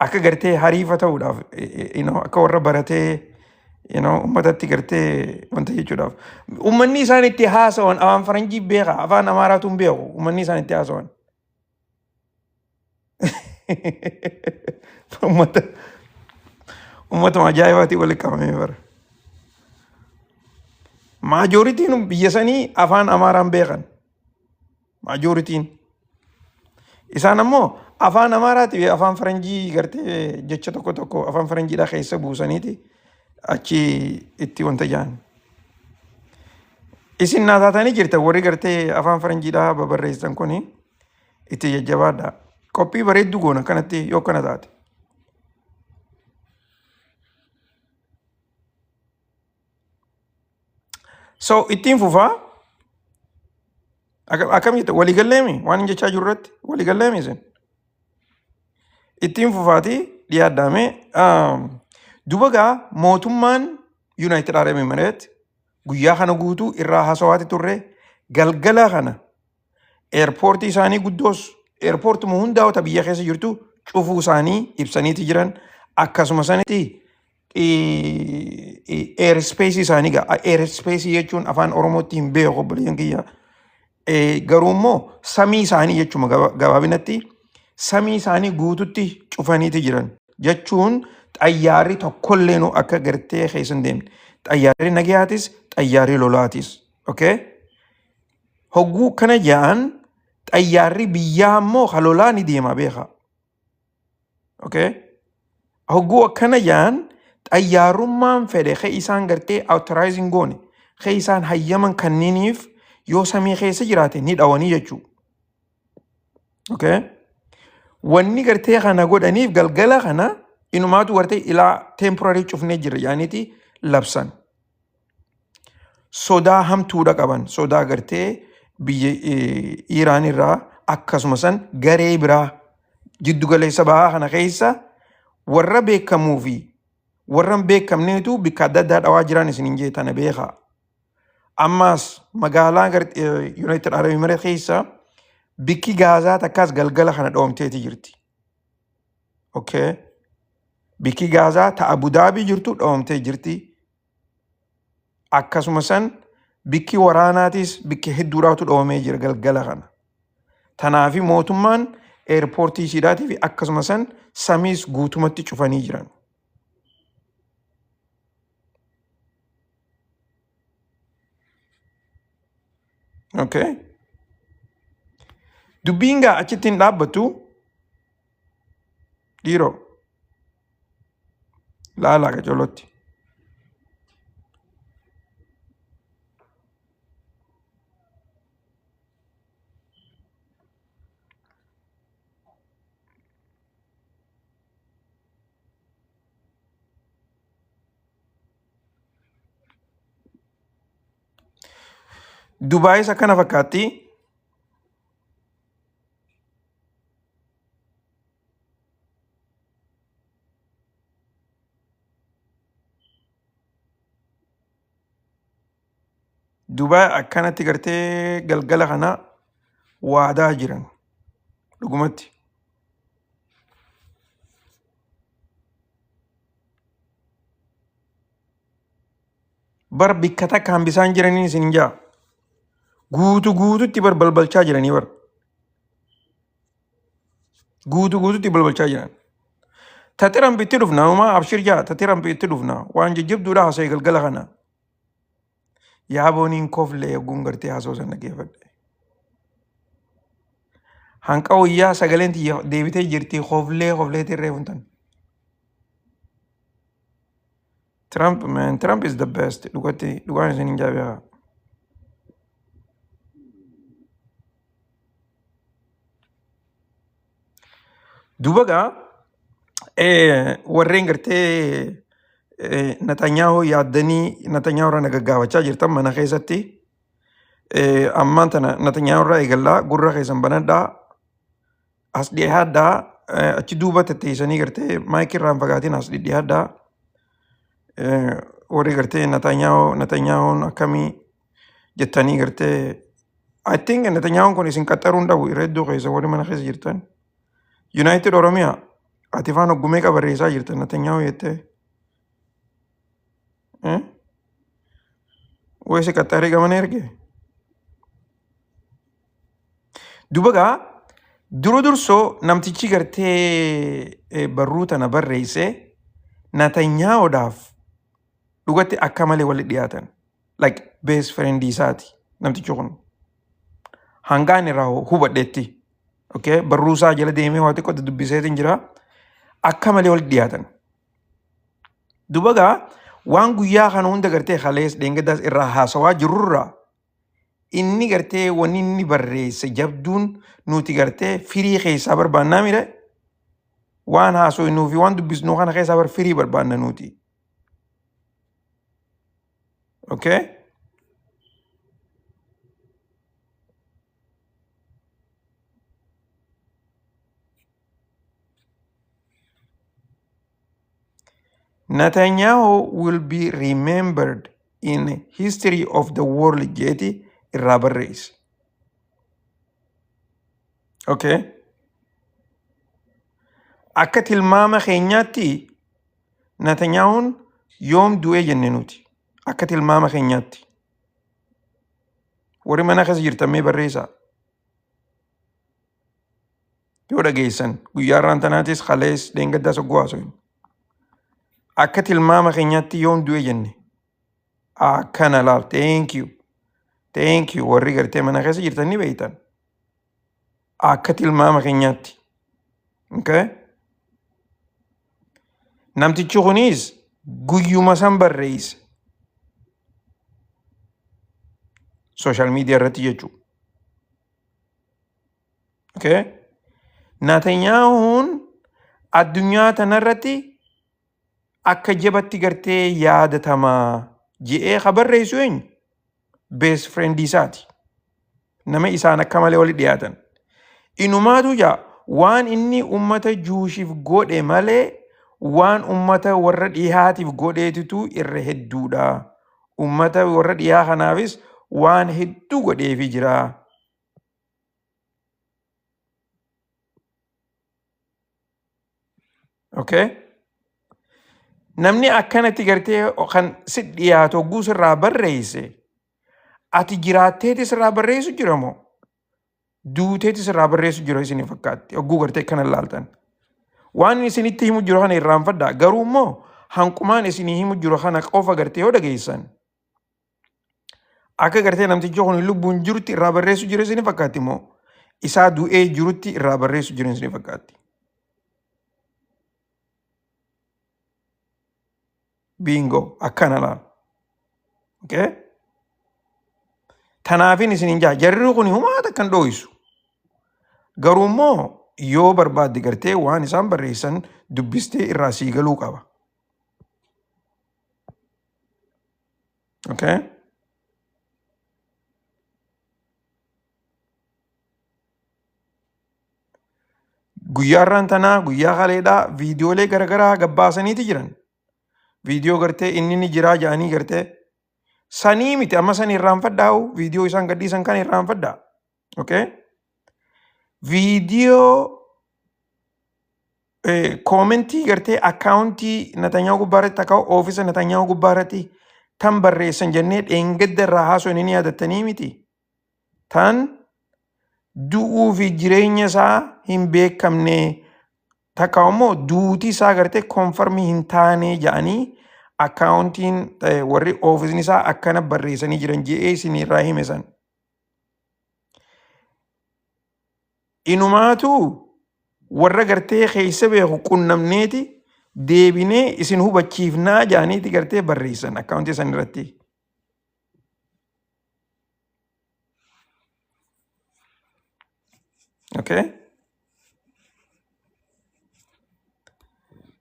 Akka gartee hariifa ta'uudhaaf akka warra baratee uummatatti gartee wanta jechuudhaaf. Uummanni isaan itti haasawan afaan faranjii beeka afaan Amaaraatu hin beeku uummanni isaan itti haasawan. Uummata uummatuma ajaa'ibaatiin walitti qabamee bara. Maajoritiin biyya sanii afaan Amaaraan beekan. Maajoritiin. Isaan ammoo afaan Amaaraatii fi afaan Faranjii gartee jecha tokko tokko afaan Faranjiidhaa keessa buusaniiti achi itti wanta ja'an. Isin naa taatanii jirtan warri gartee afaan Faranjiidhaa babarreessan kuni itti jajjabaadha. Qophii bareedduu goona kanatti yoo kana taate. So ittiin fufaa akkam jette waliigalleemi waan hin jechaa jiru irratti waliigalleemi isin. Ittiin fufaatii dhiyaaddaame duba gaa mootummaan United Arab Emirates guyyaa kana guutuu irraa haasawaati turre galgala kana eerpoortii isaanii guddoos eerpoortuma hundaa'u ta biyya keessa jirtu cufuu isaanii ibsaniiti jiran akkasuma sanitti eerspeesii isaanii gaa eerspeesii jechuun afaan oromootti hin beeku obboleeyyan kiyya Garuu immoo samii isaanii jechuma gabaabinatti samii isaanii guututti cufaniiti jiran jechuun xayyaarri tokkolleenu akka gartee keessa hin deemne. Xayyaarri nagayaatis xayyaarri lolaatis. Okay? Hogguu kana ja'an xayyaarri biyyaa immoo ka lolaa ni deema beeka. Okay? Hogguu akkana ja'an xayyaarummaan fedhe ke isaan gartee authorizing goone ke isaan hayyaman kanniiniif yoo samii keessa jiraate ni dhawanii jechuu. Okay? Wanni gartee kana godhaniif galgala kana inumaatu gartee ilaa temporary cufnee jirra yaaniiti labsan. Sodaa hamtuudha qaban sodaa gartee biyya Iiraan irraa akkasuma san garee biraa jiddu galeessa bahaa kana keessa warra beekamuu fi warra hin beekamneetu bikka adda addaa dhawaa jiran isinin jee tana beekaa. Ammaas magaalaa United Arab Emirates keessa bikki Gaazaa takkaas galgala kana dhawamteeti jirti. Okay. Bikki Gaazaa ta Abu Dhaabii jirtu dhawamtee jirti. Akkasuma san bikki waraanaatis bikki hedduudhaatu dhawamee jira galgala kana. Tanaafi mootummaan eerpoortii ishiidhaatii fi akkasuma san samiis guutumatti cufanii jiran. Okay. Dubbiin gaa achitti hin dhaabbattu dhiiroo laalaa qacolotti. Dubaayis akkana fakkaatti. Dubaay akkanatti gartee galgala kana waadaa jiran dhugumatti. Bar bikka takka hambisaan jiraniin isin hin jaa. Guutu guututti bar balbalchaa jiranii bar. Guutu guututti balbalchaa jiran. Ta Tiramp itti dhufna homaa abshir jaa ta Tiramp itti dhufna waan jajjabduudha haasa'e galgala kana. Yaabooniin koflee yogguun gartee haasoo san dhaggeeffadhe. Hanqa wayyaa sagaleen tiyya deebitee jirti koflee koflee tirree funtan. Trump man, Trump is the best. Dhugatti dhugaan isin hin jaabeekaa. Duuba gaa warreen gartee Natanyaahuu yaaddanii Natanyaahuu irraa na gaggaafachaa jirtan mana keessatti ammaan tana Natanyaahuu irraa eegallaa gurra keessan banadhaa as dhiyaadhaa achi duuba tetteessanii gartee maayikii irraa hin fagaatin as dhidhiyaadhaa warri gartee Natanyaahuu Natanyaahuun akkamii jettanii gartee I think Netanyahuun kun isin qaxxaruun dhabu irra hedduu keessa warri mana keessa jirtan. United Oromiyaa ati faan hoggumee qabarreessaa jirta Netanyahu jettee. Eh? Way si qaxxaree gamana erge. Duba gaa dura dursoo namtichi gartee barruu tana barreesse Netanyahuudhaaf dhugatti akka malee walitti dhiyaatan. Like best friend isaati namtichi kun. Hanga ani irraa hubadhetti. Okay? Barruu isaa jala deemee waa xiqqoo dubbiseetiin jira. Akka malee walitti dhiyaatan. Duba gaa waan guyyaa kana hunda gartee kalees dheengaddaas irraa haasawaa jirrurraa inni gartee wanni inni barreesse jabduun nuti gartee firii keessaa barbaannaa mire waan haasofnuu fi waan dubbisnuu kana keessaa bar firii barbaanna nuti. Okay? Netanyahu will be remembered in history of the world jeeti irraa barreesse. Okay. Akka tilmaama keenyaatti Netanyahuun yoom du'e jenne nuti. Akka tilmaama keenyaatti. Warri mana keessa jirtan mee barreessaa. Yoo dhageessan guyyaa irraan tanaatis kalees dheengaddaas hogguu haasofne. Akka tilmaama keenyaatti yoom du'e jenne. Akkana laal. Thank you. Thank you. Warri gartee mana keessa jirtan ni beektan. Akka tilmaama keenyaatti. Okay? Namtichi kunis guyyuma san barreesse. Social media irratti jechuudha. Okay? Netanyahuun addunyaa tanarratti akka jabatti gartee yaadatamaa je'ee ka barreessu eenyu? Best friend isaati. Nama isaan akka malee wali dhiyaatan. Inumaatu jaa waan inni ummata Jewishiif godhe malee waan ummata warra dhihaatiif godheetitu irra hedduudha. Ummata warra dhihaa kanaafis waan hedduu godheefi jira. Okay? Namni akkanatti gartee kan si dhiyaatu hogguu sirraa barreesse ati jiraatteeti sirraa barreessu jira moo duuteeti sirraa barreessu jira isin fakkaatti hogguu gartee kana laaltan. Waan isinitti himu jiru kana irraanfadhaa garuu immoo hanqumaan isinii himu jiru kana qofa gartee yoo dhageessan akka gartee namtichi kun lubbuun jirutti irraa barreessu jira isin fakkaatti moo isaa du'ee jirutti irraa barreessu jira isin fakkaatti. Bingo akkana laal. Okay? Tanaafin isiniin jaa jarri kun humaa takkan dhooysu. Garuu immoo yoo barbaadde gartee waan isaan barreessan dubbistee irraa sii galuu qaba. Okay? Guyyaa irraan tanaa guyyaa kaleedhaa viidiyoolee garaagaraa gabbaasaniiti jiran. Viidiyoo gartee inni ni jiraa jedhanii gartee sanii miti amma sanii irraanfadhaa'u viidiyoo isaan gadhiisan kan irraanfadhaa. Okay? Viidiyoo commentii gartee accountii Netanyahu gubbaa irratti takka office Netanyahu gubbaa irratti tan barreessan jennee dheengadda irraa haasoo ni yaadattanii miti. Tan du'uu fi jireenya isaa hin beekamne takka immoo duutii isaa gartee confirmii hin taane jedhanii accountiin warri officeni isaa akkana barreessanii jiran je'ee isin irraa hime san. Inumaatu warra gartee keessa beeku qunnamneeti deebinee isin hubachiifnaa jedhaniiti gartee barreessan accountii san irratti. Okay?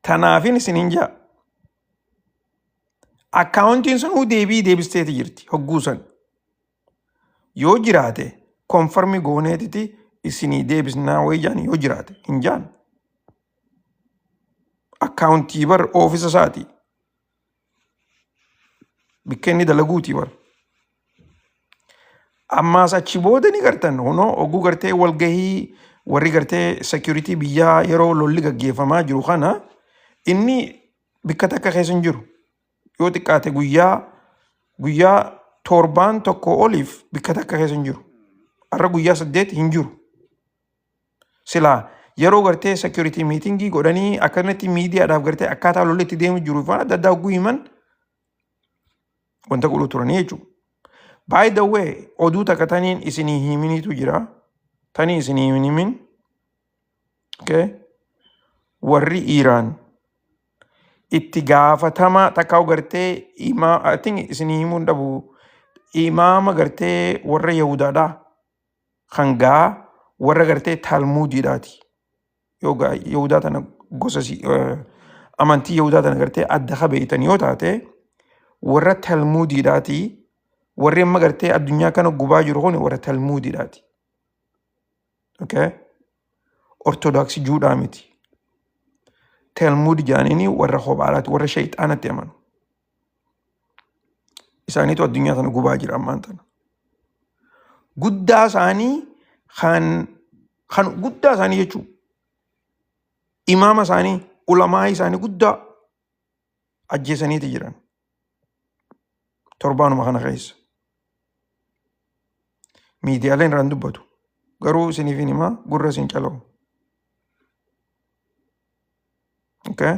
Tanaafin isiniin jaa. Accountiin sun deebii deebisteeti jirti hogguu san. Yoo jiraate confirm gooneetiti isinii deebisnaa wayii jaan yoo jiraate hin jaan. Accountii bar office isaati. Bikka inni dalaguuti bar. Ammaas achi booda ni gartan hunoo hogguu gartee walgahii warri gartee security biyyaa yeroo lolli gaggeeffamaa jiru kana inni bikka takka keessa hin jiru. Yoo xiqqaate guyyaa torbaan tokko oliif bikka takka keessa hin jiru. Har'a guyyaa 8 hin jiru. Silaa yeroo gartee security meetingii godhanii akkanatti miidiyaadhaaf gartee akkaataa lolli itti deemu jiru waan adda addaa hogguu himan wanta godhuu turanii jechuudha. By the way, oduu takka taniin isinii himiniitu jira. Tanii isinii hin himin. Okay? Warri Iiraan itti gaafatama takka gartee imaa I think isinii himuu hin dhabu imaama gartee warra Yahudaadhaa kan gaa warra gartee Talmuudiidhaati. Yoo gaa Yahudaa tana gosa amantii Yahudaa tana gartee adda kabeeytan yoo taate warra Talmuudiidhaati. Warri amma gartee addunyaa kana gubaa jiru kun warra Talmuudiidhaati. Okay? Ortodoksii Jewdhaa miti. Telmud jaaniini warra kophaadhaati warra shayxaanatti amanu. Isaaniitu addunyaa tana gubaa jira ammaan tana. Guddaa isaanii kan guddaa isaanii jechuun imaama isaanii ulamaa isaanii guddaa ajjeesaniiti jiran torbaanuma kana keessa. Miidiyaaleen irraan dubbatu. Garuu isiniif hin himaa gurra isin calawu. Okay?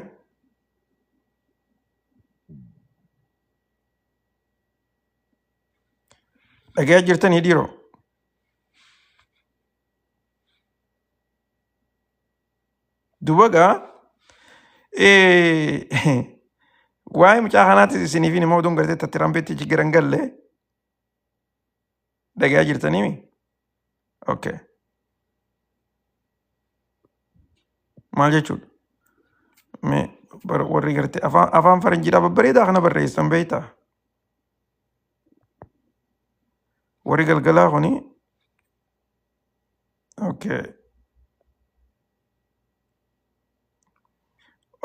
Dhagayaa jirtanii dhiiroo? Duba gaa waa'ee mucaa kanaatti isiniif hin himaa oduun gartee tattirampeetti jigiran galle dhagayaa jirtanii? Okay. Maal jechuudha? Mee warri gartee afaan faranjiidhaa babbareedaa kana barreessan beektaa? Warri galgalaa kuni okay.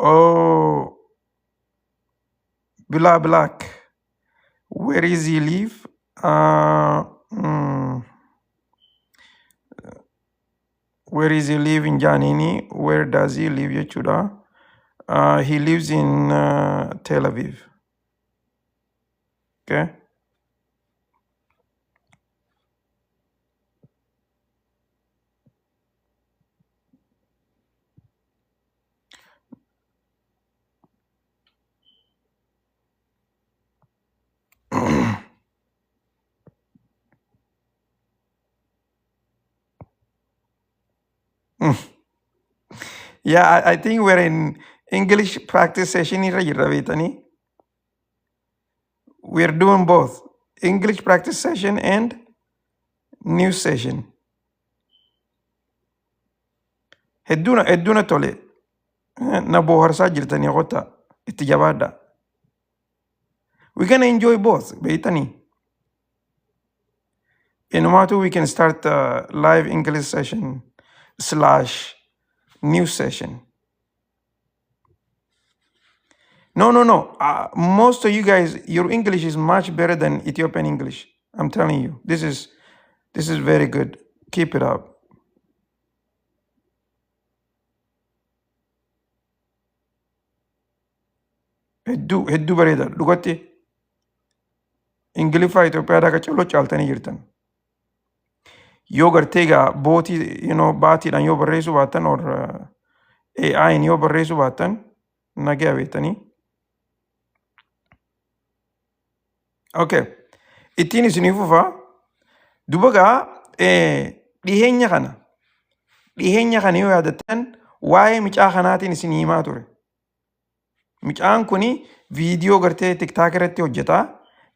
Oh, Bila Black. Where is he live? Where is he live in Janini? Where does he live jechuudha? He lives in Tel Aviv. Okay. Yeah, I think we're in English practice session irra jirra beektanii. We're doing both English practice session and news session. Hedduuna tole. Na bohaarsaa jirtanii kottaa itti jabaadhaa. We can enjoy both beektanii. Inumaatu we can start a live English session slash news session. No, no, no. Most of you guys, your English is much better than Ethiopian English. I'm telling you, this is very good. Keep it up. Hedduu hedduu bareeda. Dhugatti Ingiliffaa Itoophiyaadhaa akka caloo caaltanii jirtan. Yoo gartee egaa bootii baatiidhaan yoo barreessuu baattan or AI'n yoo barreessuu baattan nagaa beektanii. Okay. Ittiin isinii fufaa. Duba gaa dhiheenya kana yoo yaadattan waa'ee micaa kanaatiin isinii himaa ture. Micaan kuni viidiyoo gartee TikTok irratti hojjeta.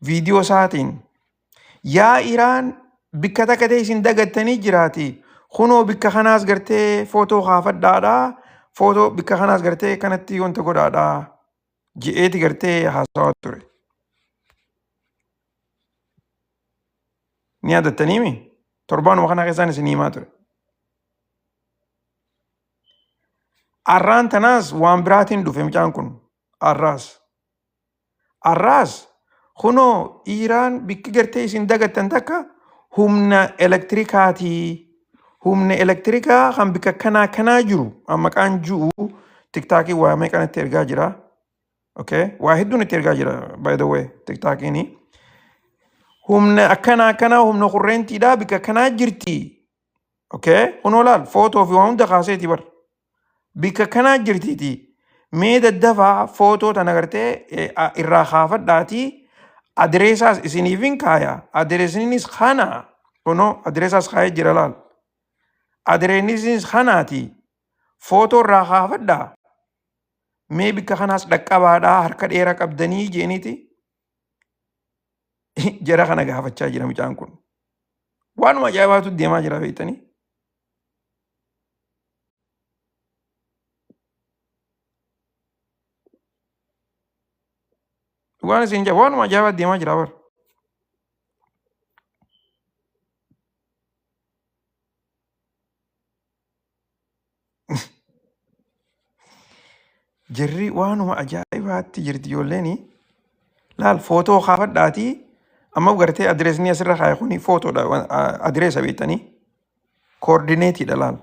Viidiyoo isaatiin yaa Iraan bikka takka ta'e isin dagattanii jiraati. Kunoo bikka kanaas gartee footoo kaafadhaadhaa. Footoo bikka kanaas gartee kanatti wanta godhaadhaa. Je'eeti gartee haasawaa ture. Ni yaadattaniimi? Torbaanuma kana keessaan isin himaa ture. Arraan tanaas waan biraatiin dhufe mucaan kun. Arraas. Arraas kunoo Iraan bikki gartee isin dagattan takka humna elektirikaatii. Humna elektirikaa kan bikka kanaa kanaa jiru amma maqaan ji'u TikTokii waa meeqan itti ergaa jira. Okay. Waa hedduun itti ergaa jira by the way TikTokiin. Humna akkanaa akkanaa humna kurreentiidhaa bikka kanaa jirti. Okay. Kunoo laal footoo fi waa hunda kaaseeti bar. Bikka kanaa jirtiiti. Mee daddafaa footoo tana gartee irraa kaafadhaatii adireesaas isiniifin kaaya. Adireesninis kana. Kunoo adireesaas kaayee jira laal. Adireesninis kanaati. Footoo irraa kaafadhaa. Mee bikka kanaas dhaqqabaadhaa harka dheeraa qabdanii jeeniiti. Jara kana gaafachaa jira mucaan kun. Waanuma ajaa'ibaatu deemaa jira beektanii. Waan isin jedhu waanuma ajaa'ibaa deemaa jira bara. Jarri waanuma ajaa'ibaatti jirti ijoolleen. Laal footoo kaafadhaatii amma gartee adireesni asirra kaa'e kuni footoodha adireesa beektanii koordineetiidha laal.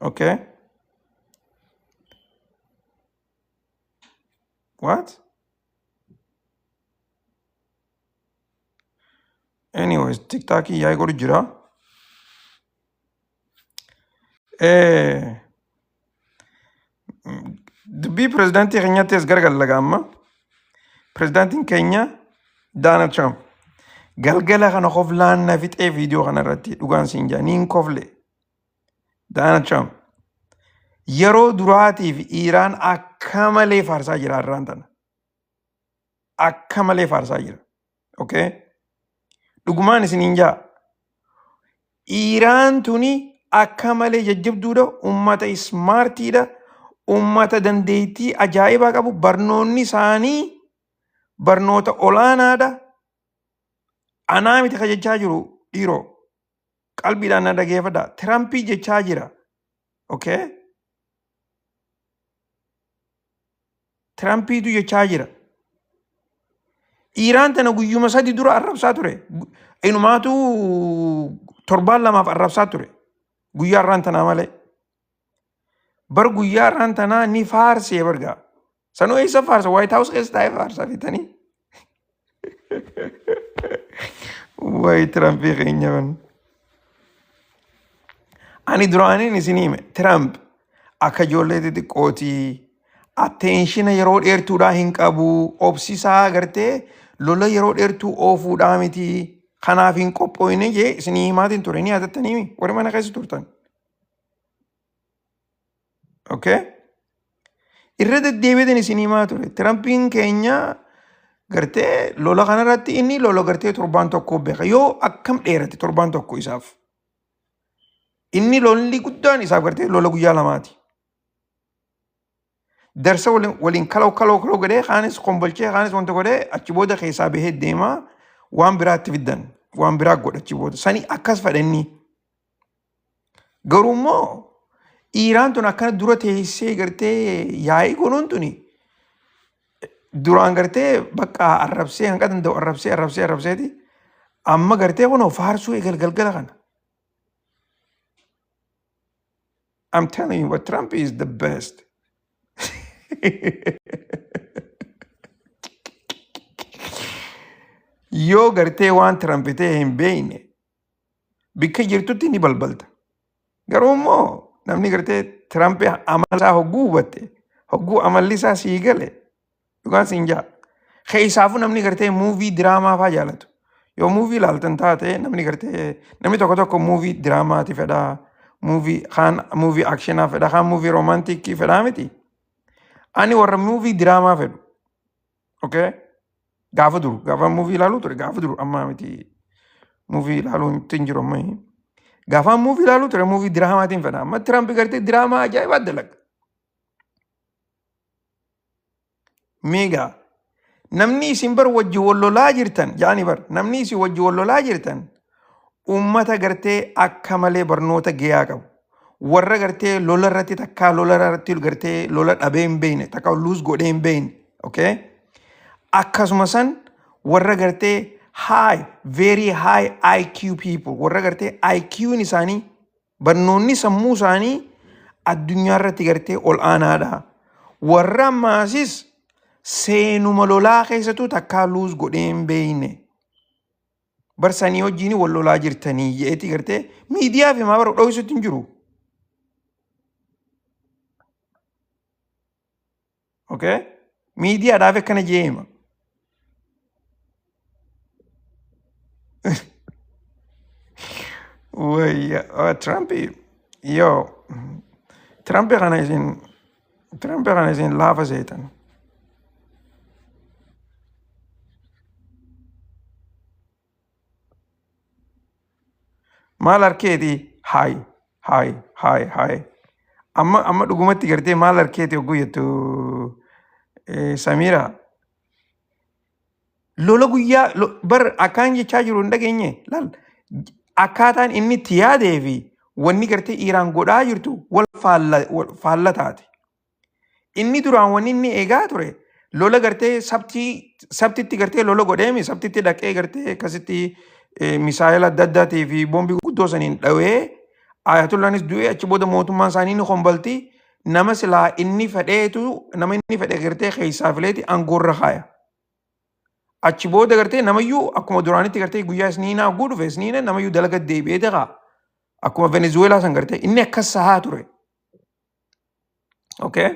Okay. What? Anyways, TikTokii yaa'ii godhu jira. Dubbii pirezidaantii keenyaatti as garagalla amma. Pirezidaantiin keenya Donald Trump galgala kana koflaan na fixee viidiyoo kana irratti dhugaan siin jaa niin kofle. Donald Trump yeroo duraatiif Iiraan akka malee faarsaa jira har'aan tana. Akka malee faarsaa jira. Okay? Dhugumaan isiniin jaa. Iiraan tuni akka malee jajjabduudha, ummata smartiidha, ummata dandeettii ajaa'ibaa qabu, barnoonni isaanii barnoota olaanaadha. Anaa miti ka jechaa jiru dhiiroo. Qalbiidhaan na dhageeffadha. Tirampii jechaa jira. Okay? Tirampiitu jechaa jira. Iiraan tana guyyuma 3 dura arrabsaa ture. Inumaatu torbaan lamaaf arrabsaa ture. Guyyaa har'aan tanaa malee. Bar guyyaa har'aan tanaa ni faarsee bargaa. Sanuu eessa faarsa? White House keessa taa'ee faarsaa fitanii. Wayi Tirampii keenya kun. Ani duraaniin isin hime Tiraamp akka ijoollee xixiqqooti. Attention yeroo dheertuudhaa hin qabu. Obsisaa gartee lola yeroo dheertuu oofuudhaa miti. Kanaaf hin qophooyne jee isinii himaatiin ture. Ni yaadattanii warri mana keessa turtan. Okay? Irra deddeebiitiin isin himaa ture. Tirampiin keenya gartee lola kanarratti inni lola gartee torbaan tokko beeka. Yoo akkam dheerate torbaan tokko isaaf. Inni lolli guddaan isaaf gartee lola guyyaa lamaati. Darsa waliin kaloo kaloo kaloo godhee kaanis kombolchee kaanis wanta godhee achi booda keessaa bahee deemaa waan biraatti fiddan waan biraa godha achi booda. Sani akkas fedha inni. Garuu immoo Iiraan tun akkana dura teessee gartee yaa'ii godhuun tuni duraan gartee bakka arrabsee hanqa danda'u arrabsee arrabsee arrabseeti amma gartee kunoo faarsuu eegal galgala kana. I'm telling you what, Trump is the best. Yoo gartee waan Trump ta'e hin beekne bikka jirtutti ni balbalta. Garuu immoo namni gartee Trump amala isaa hogguu hubatte hogguu amalli isaa sii gale dhugaan siin jaa. Keessaafuu namni gartee movie diraamaa faa jaalatu. Yoo movie ilaaltan taate namni gartee namni tokko tokko movie diraamaati fedhaa. Movie kaan movie actionaa fedha kaan movie romanticii fedhaa miti. Ani warra movie diraamaa fedhu. Okay? Gaafa duru gaafa movie ilaaluu ture gaafa duru ammaa miti movie ilaaluu hin jiru amma. Gaafa movie ilaaluu ture movie diraamaatiin fedha. Amma Trump gartee diraamaa ajaa'ibaa dalaga. Meegaa namni isin bar wajji wal lolaa jirtan jaani bar namni isin wajji wal lolaa jirtan ummata gartee akka malee barnoota gahaa qabu. Warra gartee lola irratti takkaa lola irratti gartee lola dhabee hin beekne takkaa lose godhee hin beekne. Okay? Akkasuma san warra gartee high very high IQ people warra gartee IQ'n isaanii barnoonni sammuu isaanii addunyaa irratti gartee ol aanaadha. Warra ammaasis seenuma lolaa keessattuu takkaa lose godhee hin beekne. Barsanii wajjin wal lolaa jirtanii je'eeti gartee miidiyaa fi maa bara dho'isutti hin jiru. Okay? Miidiyaadhaaf akkana jee hima. Wayya Trump yoo Trump kana isin laafa seetan. Maal harkeeti haay haay haay haay. Amma dhugumatti gartee maal harkeeti hogguu jettu Samiira. Lola guyyaa bar akkaan jechaa jiru hin dhageenye laal akkaataan inni itti yaadee fi wanni gartee Iiraan godhaa jirtu wal faalla taate. Inni duraan wanni inni eegaa ture lola gartee sabtii sabtitti gartee lola godheemi sabtitti dhaqee gartee akkasitti misaayila adda addaatii fi boombii guddoo saniin dhawee ayatullaanis du'ee achi booda mootummaan isaanii ni kombalti nama silaa inni fedheetu nama inni fedhe gartee keessaa fileeti aangoorra kaaya. Achi booda gartee namayyuu akkuma duraanitti gartee guyyaa isniinaa hogguu dhufe isniina namayyuu dalaga deebi'ee ta'a. Akkuma Venezuelaa san gartee inni akkas sahaa ture. Okay?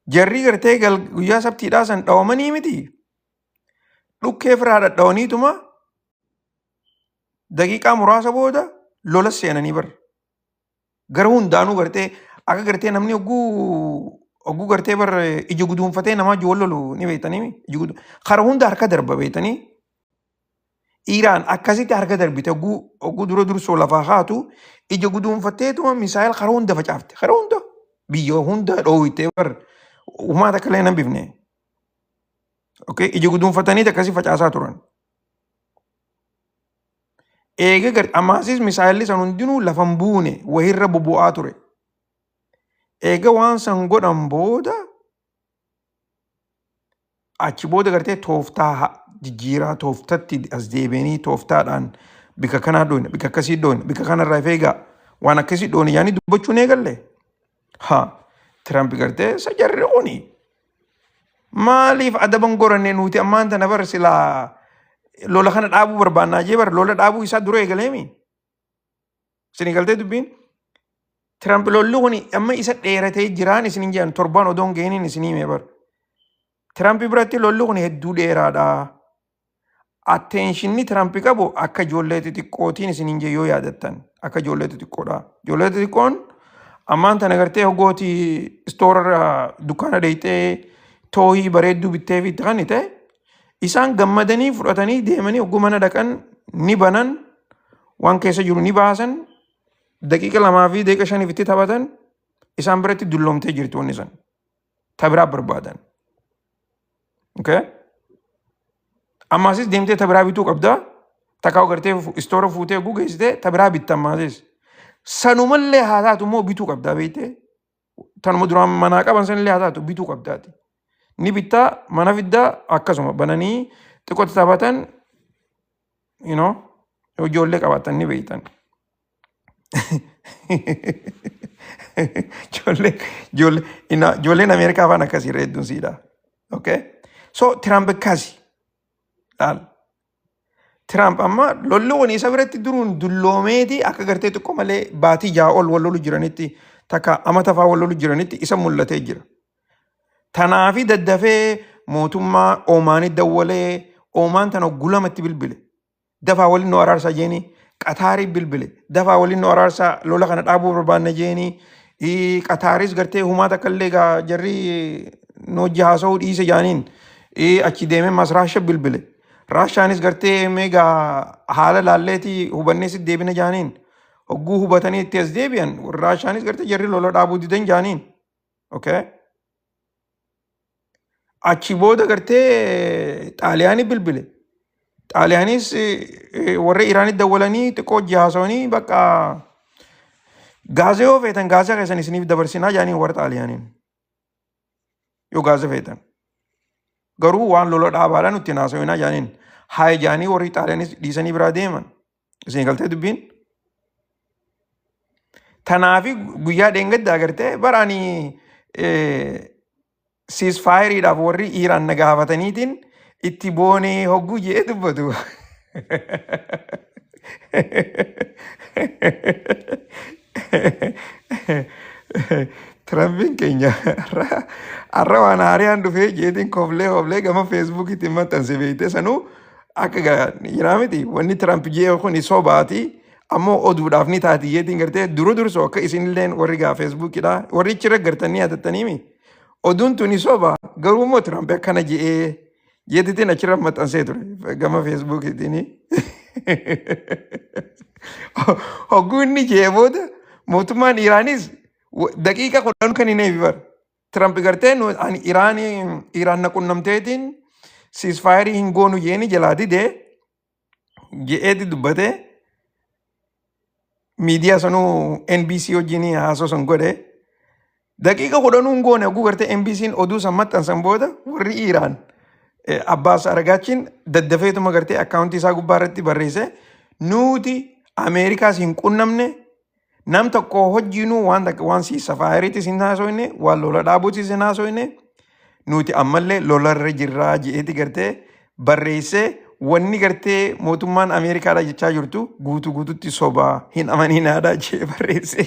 Jarri gartee guyyaa sabtiidhaa san dhawamanii miti. Dhukkee firaa dhadhawaniituma daqiiqaa muraasa booda lola seenanii bara. Gara hundaanuu gartee akka gartee namni hogguu gartee bar ija guduunfatee namaa wal lolu ni beektanii ija gudu kara hunda harka darba beektanii. Iraan akkasitti harka darbite hogguu dura dursoo lafaa haatu ija guduunfatteetuma misaayil kara hunda facaafte kara hunda biyya hunda dhoowwitee bar uumaa takka illee hin hambifne. Okay, ija guduunfatanii akkasii facaasaa turan. Eega gar ammaasis misaayilli san hundinuu lafa hin buune wahirra bubu'aa ture. Eega waan san godhan booda achi booda gartee tooftaa jijjiiraa tooftatti as deebi'anii tooftaadhaan bika kanaa dhoone bika akkasii dhoone bika kanarraa if eegaa waan akkasii dhoone yaanii dubbachuun eegalle. Ha Tiraamp gartee isa jarri kuni maaliif adaban goranne nuti ammaan tana bar silaa lola kana dhaabuu barbaannaa jee bar lola dhaabuu isaa dura eegaleemi. Isin galtee dubbiin Tiraamp lolli kun amma isa dheeratee jiraan isin jedhan torbaan odoon ga'iniin isin hime bar. Tiraamp biratti lolli kun hedduu dheeraadha. Attentionni Tiraamp qabu akka ijoollee xixiqqootiin isin jee yoo yaadattan akka ijoollee xixiqqoodha. Ijoollee xixiqqoon ammaan tana gartee hoggooti storearra dukkaana dheeyxee toy bareedduu bittee fi itti kannite isaan gammadanii fudhatanii deemanii hogguu mana dhaqan ni banan waan keessa jiru ni baasan daqiiqa 2 fi daqiiqa 5f itti taphatan isaan biratti dulloomtee jirti wanni san tabiraa barbaadan. Okay? Ammaasis deemtee tabiraa bituu qabdaa. Takkaa gartee store fuutee hogguu geessitee tabiraa bitta ammaasis. Sanumallee haa taatu immoo bituu qabdaa beektee. Tanuma duraan manaa qaban sanillee haa taatu bituu qabdaati. Ni bittaa mana fiddaa akkasuma bananii xiqqootti taphatan yoo ijoollee qabaatan ni beektan. Ijoolleen Ameerikaa afaan akkasii irra hedduun siidha. Okay? So Tiraamp akkasi. Laal. Tiraamp amma lolli kun isa biratti duruun dulloomeeti akka gartee xiqqoo malee baatii 6 ol wal lolu jiranitti takka amata fa'aa wal lolu jiranitti isa mul'atee jira. Tanaafi daddafee mootummaa Oomaanii dawwalee Oomaan tana gulamatti bilbile. Dafaa waliin nu araarsaa jeeni Qataarii bilbile. Dafaa waliin nu araarsaa lola kana dhaabuu barbaanna jeeni. Qataaris gartee humaa takka illee gaa jarri nu hojii haasa'uu dhiise jaaniin. Achi deemee mas Raasha bilbile. Raashaanis gartee meegaa haala laalleetii hubannee si deebina jaaniin. Hogguu hubatanii itti as deebi'an Raashaanis gartee jarri lola dhaabuu didan jaaniin. Okay. Achi booda gartee Xaaliyaanii bilbile. Xaaliyaanis warra Iraanitti dawwalanii xiqqoo hojii haasawanii bakka gaazee yoo feetan gaazaa keessan isiniif dabarsinaa jaaniin warra Xaaliyaaniin yoo gaazaa feetan. Garuu waan lola dhaabaadhaan nutti hin haasawinaa jaaniin. Haaya jaanii warri Xaaliyaanis dhiisanii biraa deeman. Isin galtee dubbiin? Tanaafi guyyaa dheengaddaa gartee bara ani ceasefireiidhaaf warri Iraan na gaafataniitiin itti boonee hogguu jedhee dubbatu. Tiraampiin keenya har'a waan haariyaan dhufee jeetiin koflee koflee gama Feesbuukiitiin maxxanse beektee sanuu akka jiraa miti wanni Tiraamp jee kun sobaati ammoo oduudhaaf ni taati jeetiin gartee dura dursoo akka isinilleen warri gaa Feesbuukidha warri achirra gartanii yaadattaniimi oduun tuni soba garuu immoo Tiraamp akkana je'ee jeetitiin achirra maxxansee ture gama Feesbuukiitiin. Hogguu inni je'ee booda mootummaan Iraanis daqiiqa 10 kan hin eebi bara. Tiraamp gartee ani Iraan na qunnamteetiin ceasefire hin goonu jeeni jalaa didee je'eeti dubbatee miidiyaa sanuu NBC wajjin haasoo san godhe. Daqiiqa 10nuu hin goone hogguu gartee NBC'n oduu san maxxansan booda warri Iiraan Abbaas Aragaachiin daddafeetuma gartee akkaawuntii isaa gubbaa irratti barreesse nuti Ameerikaas hin qunnamne nam tokko hojiinuu waan takka waan sii safaayiriitis hin haasoyne waan lola dhaabuutis hin haasoyne nuti ammallee lolarra jirraa je'eeti gartee barreessee wanni gartee mootummaan Ameerikaadha jechaa jirtu guutuu guututti sobaa hin amaninaadha je'ee barreesse.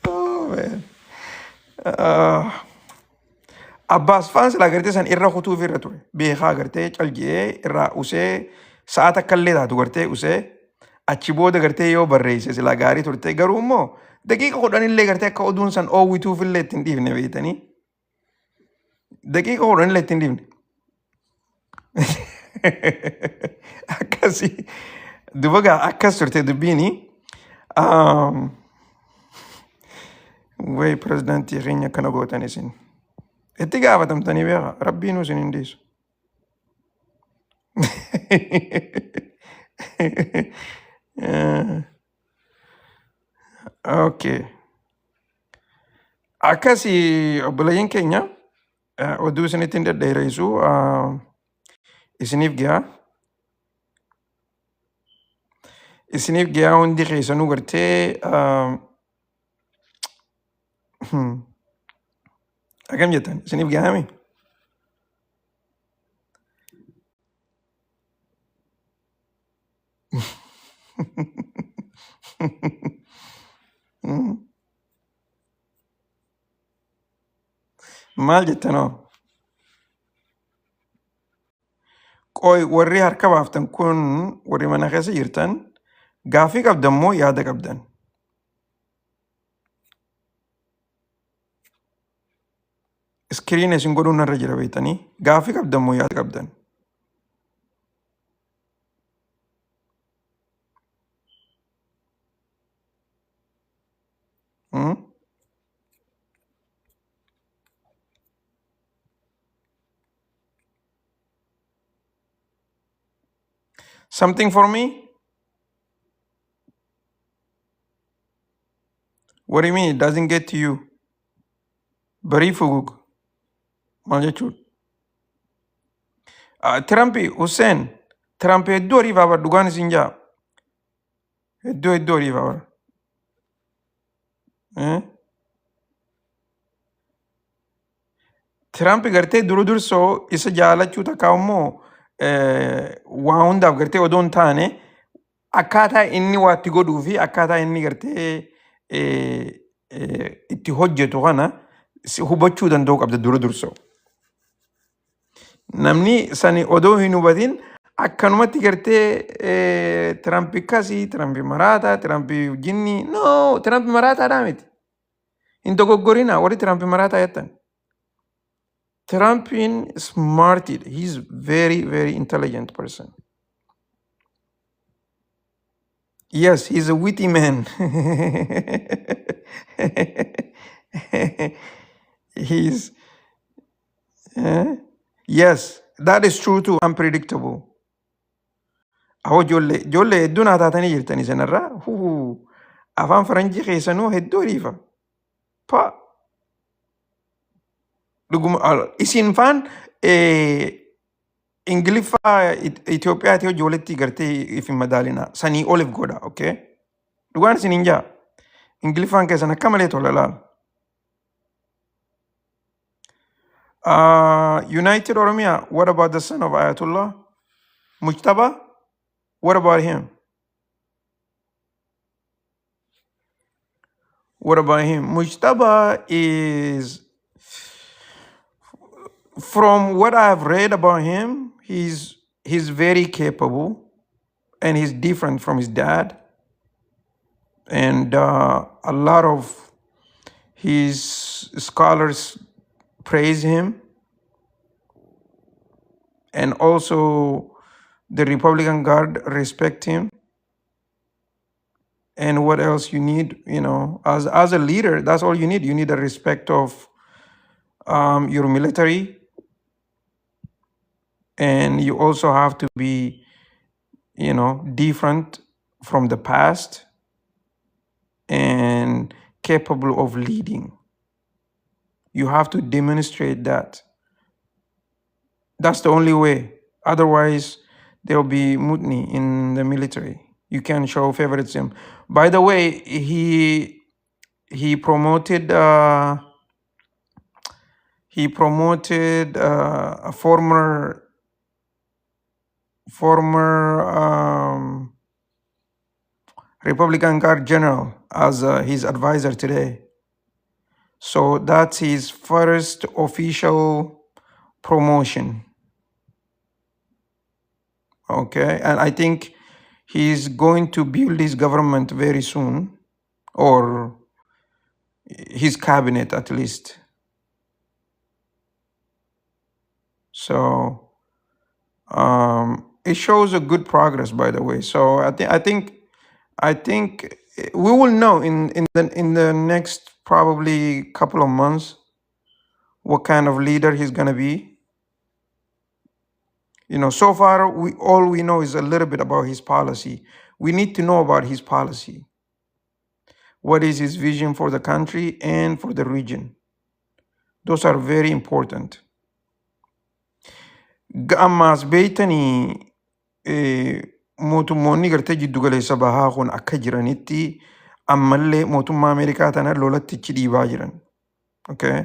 Oh, man. Ah. Abbaas faan silaa gartee san irra kutuuf irra ture. Beekaa gartee cal je'ee irraa usee sa'a takka illee taatu gartee usee achi booda gartee yoo barreesse silaa gaarii turte garuu immoo daqiiqa 10 illee gartee akka oduun san oowwituuf illee ittiin dhiifne beektanii. Daqiiqa 10 illee ittiin dhiifne. Akkasii duba gaa akkas turte dubbiini. Way pirezidaantii keenya akkana gootan isin. Itti gaafatamtanii beeka rabbiinuu isin hin dhiisu. Okay. Akkasii obboleeyyan keenya oduu isinitti hin dhedheeressu isiniif ga'a. Isiniif ga'a hundi keessanuu gartee akkam jettan isiniif ga'aami? Maal jettanoo? Qoy warri harka baaftan kun warri mana keessa jirtan gaaffii qabdan moo yaada qabdan? Iskiriina isin godhuun narra jira beektanii gaaffii qabdan moo yaada qabdan? Hmm? Something for me? What do you mean it doesn't get to you? Barii fugug. Maal jechuudha? Tirampi Hussein Tirampi hedduu horiif haa dhugaan isin jaa. Hedduu hedduu horiif haa bara. Tiraamp gartee dura dursoo isa jaalachuu takka immoo waa hundaaf gartee odoo hin taane akkaataa inni waa itti godhuu fi akkaataa inni gartee itti hojjetu kana si hubachuu danda'uu qabda dura dursoo. Namni sani odoo hin hubatin akkanumatti gartee Tiraamp akkasii, Tiraamp maraataa, Tiraamp jinni. No, Tiraamp maraataadhaa miti. Hin dogoggorina warri Tiraamp maraataa jettan. Tiraampiin smartidha. He's very very intelligent person. Yes, he's a witty man. He's eh? Yes, that is true too. Unpredictable. Ahoo ijoollee ijoollee hedduu naa taatanii jirtanii sanarraa. Huu afaan faranjii keessanuu hedduu hiriifa. Pa dhuguma isin faan Ingiliffaa Itoophiyaati hojii walitti gartee if hin madaalina. Sanii olif godha, okay? Dhugaan isin hin jaa. Ingiliffaan keessan akka malee tola laala. United Oromia, what about the son of Ayatollah? Mujtaba, what about him? What about him? Mujtaba is, from what I've read about him, he's very capable and he's different from his dad. And a lot of his scholars praise him. And also the Republican Guard respect him. And what else you need, you know, as a leader, that's all you need. You need the respect of your military, and you also have to be, you know, different from the past and capable of leading. You have to demonstrate that. That's the only way. Otherwise, there'll be mutiny in the military. You can show favoritism. By the way, he promoted a former Republican Guard general as his advisor today. So that's his first official promotion. Okay, and I think he's going to build his government very soon, or his cabinet at least. So it shows a good progress, by the way. So I think we will know in the next probably couple of months what kind of leader he's gonna be. So far we all we know is a little bit about his policy. We need to know about his policy. What is his vision for the country and for the region? Those are very important. Ammaas beeytanii mootummoonni gartee jiddu galeessa bahaa kun akka jiranitti ammallee mootummaa Ameerikaa tana lolatti ichi dhiibaa jiran. Okay?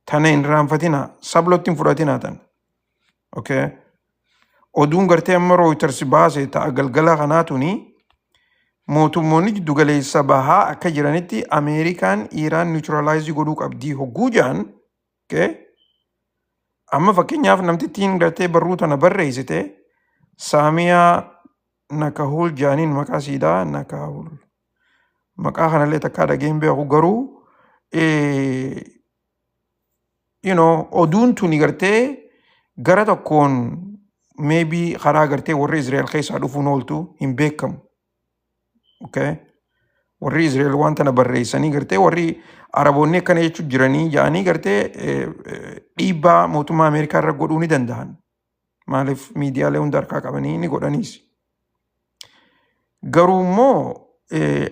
Tana hin raanfatina, sablotti hin fudhatina tana. Okay? Oduun gartee amma Reuters baase ta'a galgala kanaa tuni mootummoonni jiddu galeessa bahaa akka jiranitti Ameerikaan Iiraan neutralize godhuu qabdii hogguu jedhan. Okay? Amma fakkeenyaaf namtittiin gartee barruu tana barreessite Saamiyaa Nakahul jaaniin maqaa siidaa Nakahul. Maqaa kanallee takkaa dhageen beeku garuu oduun tuni gartee gara tokkoon maybe karaa gartee warri Israa'el keessaa dhufuun ooltu hin beekamu. Okay? Warri Israa'el waan tana barreessanii gartee warri Araboonni akkana jechuun jiranii jedhanii gartee dhiibbaa mootummaa Ameerikaa irra godhuu ni danda'an. Maaliif miidiyaalee hunda harkaa qabanii ni godhaniis. Garuu immoo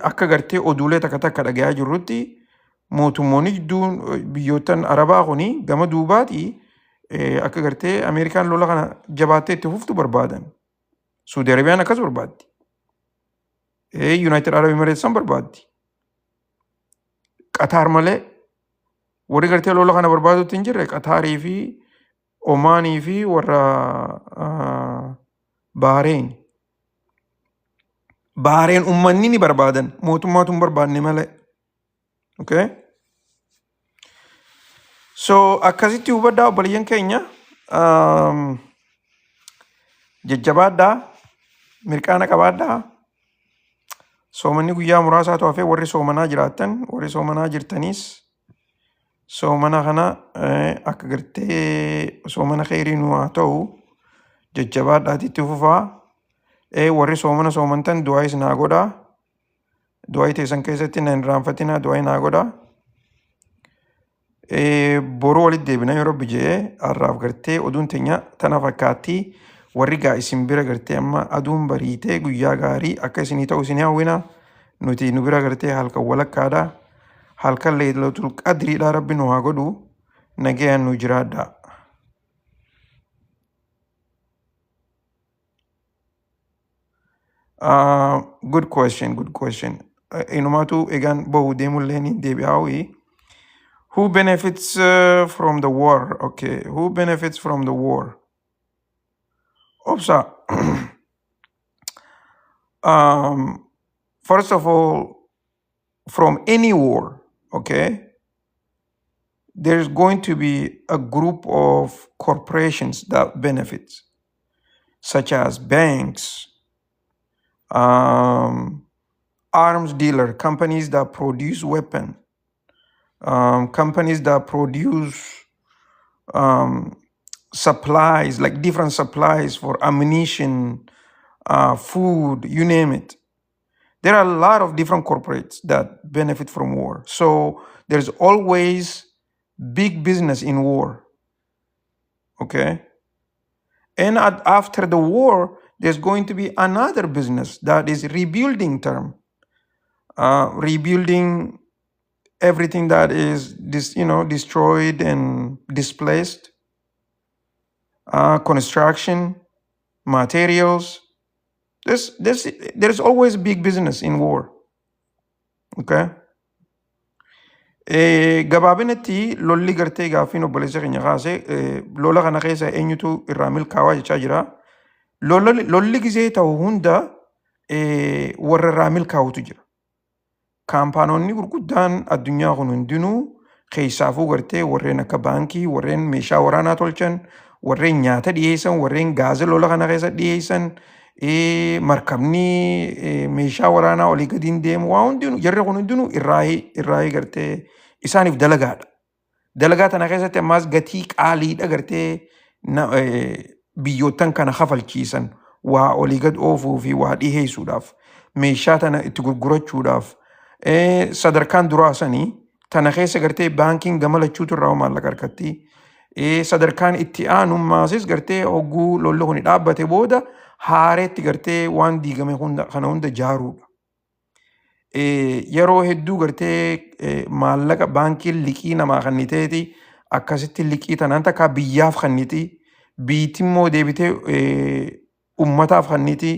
akka gartee oduulee takka takka dhagayaa jirrutti mootummoonni jidduun biyyoottan Arabaa kuni gama duubaati akka gartee Ameerikaan lola kana jabaattee itti fuftu barbaadan. Suudi Arabiyaan akkas barbaaddi. United Arab Emirates san barbaaddi. Qataar malee warri gartee lola kana barbaadutti hin jirre Qataarii fi Omaanii fi warra Bahareen. Bahareen uummanni ni barbaadan mootummaatu hin barbaanne malee. Okay? So akkasitti hubadhaa obboleeyyan keenya, jajjabaadhaa, mirqaana qabaadhaa. Soomanni guyyaa muraasaatu hafee. Warri soomanaa jiraattan, warri soomanaa jirtaniis soomana kana akka gartee soomana kheyrii nu haa ta'u, jajjabaadhaati itti fufaa. Warri soomana soomantan du'aayis naa godhaa. Du'aayii teessan keessatti na hin irraanfatinaa, du'aayii naa godhaa. Boruu walitti deebina yoo Rabbi jedhee. Har'aaf gartee oduun teenya tana fakkaatti. Warri gaa isin bira gartee amma aduun bariitee guyyaa gaarii akka isinii ta'u isinii hawwina. Nuti nu bira gartee halkan walakkaadha. Halkan Leelatul Qadriidha. Rabbi nu haa godhu. Nagayaan nu jiraadha. Good question, good question. Inumaatu egaan bahu deemullee ni deebi'aa. Who benefits from the war? Okay, who benefits from the war? Obsa. First of all, from any war, okay, there's going to be a group of corporations that benefits, such as banks, arms dealer, companies that produce weapons, companies that produce supplies, like different supplies for ammunition, food, you name it. There are a lot of different corporates that benefit from war. So there's always big business in war. Okay. And after the war, there's going to be another business that is rebuilding term, rebuilding everything that is dis, destroyed and displaced, construction materials. There's always big business in war. Okay. Gabaabinatti lolli gartee gaaffiin obboleessa keenya kaase lola kana keessa eenyutu irraa milkaawaa jechaa jira. Lolli gizee ta'u hunda warra irraa milkaa'utu jira. Kaampaanonni gurguddaan addunyaa kun hundinuu keessaafuu gartee warreen akka baankii, warreen meeshaa waraanaa tolchan, warreen nyaata dhiyeessan, warreen gaaza lola kana keessa dhiyeessan, markabni meeshaa waraanaa olii gadiin deemu waa hundinuu jarri kun hundinuu irraa gartee isaaniif dalagaadha. Dalagaa tana keessatti ammaas gatii qaaliidha gartee biyyoottan kana kafalchiisan waa olii gad oofuu fi waa dhiheessuudhaaf meeshaa tana itti gurgurachuudhaaf sadarkaan duraa sanii tana keessa gartee baankiin gama lachuutu irraa maallaqa harkatti. Sadarkaan itti aanummaasis gartee hogguu lolli kun dhaabbate booda haareetti gartee waan diigame hunda kana hunda jaaruudha. Yeroo hedduu gartee maallaqa baankiin liqii namaa kenniteeti akkasitti liqii tanaan takka biyyaaf kenniti biitti immoo deebitee ummataaf kenniti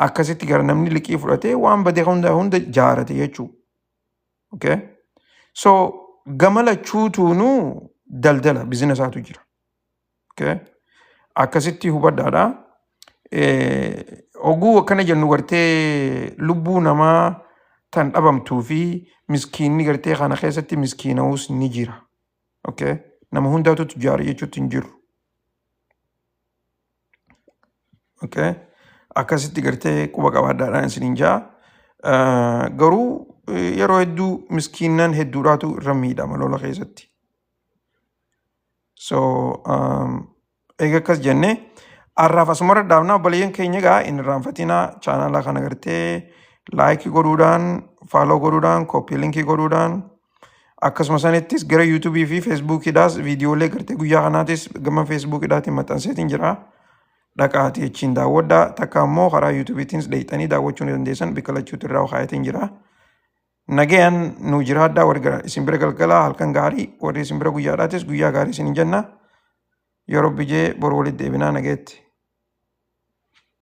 akkasitti gara namni liqii fudhatee waan bade hunda hunda jaarate jechuudha. Okay? So gama lachuutuunuu daldala businessaatu jira. Okay? Akkasitti hubadhaadha. Oguu akkana jennu gartee lubbuu namaa tan dhabamtuu fi miskiinni gartee kana keessatti miskiina'uus ni jira. Okay? Nama hundaatu tujjaara jechuutti hin jiru. Okay? Akkasitti gartee quba qabaadhaadhaan isiniin jaa. Garuu yeroo hedduu miskiinnan hedduudhaatu irra miidhama lola keessatti. So eega akkas jenne har'aaf asumarra dhaabnaa obboleeyyan keenya egaa hin irraanfatinaa chaanala kana gartee like godhuudhaan follow godhuudhaan copy link godhuudhaan akkasuma sanittis gara YouTubeii fi Facebookiidhaas viidiyoolee gartee guyyaa kanaatis gama Facebookiidhaatiin maxxanseetiin jira. Dhaqaatii achiin daawwadhaa takka immoo karaa YouTubeiitiin dheeyxanii daawwachuu ni dandeessan bikka lachuutti irraa kaayatiin jira. Nagayaan nu jiraadhaa warri isin bira galgalaa halkan gaarii warri isin bira guyyaadhaatis guyyaa gaarii isin jenna. Yeroo bijee boru walitti deebinaa nageetti.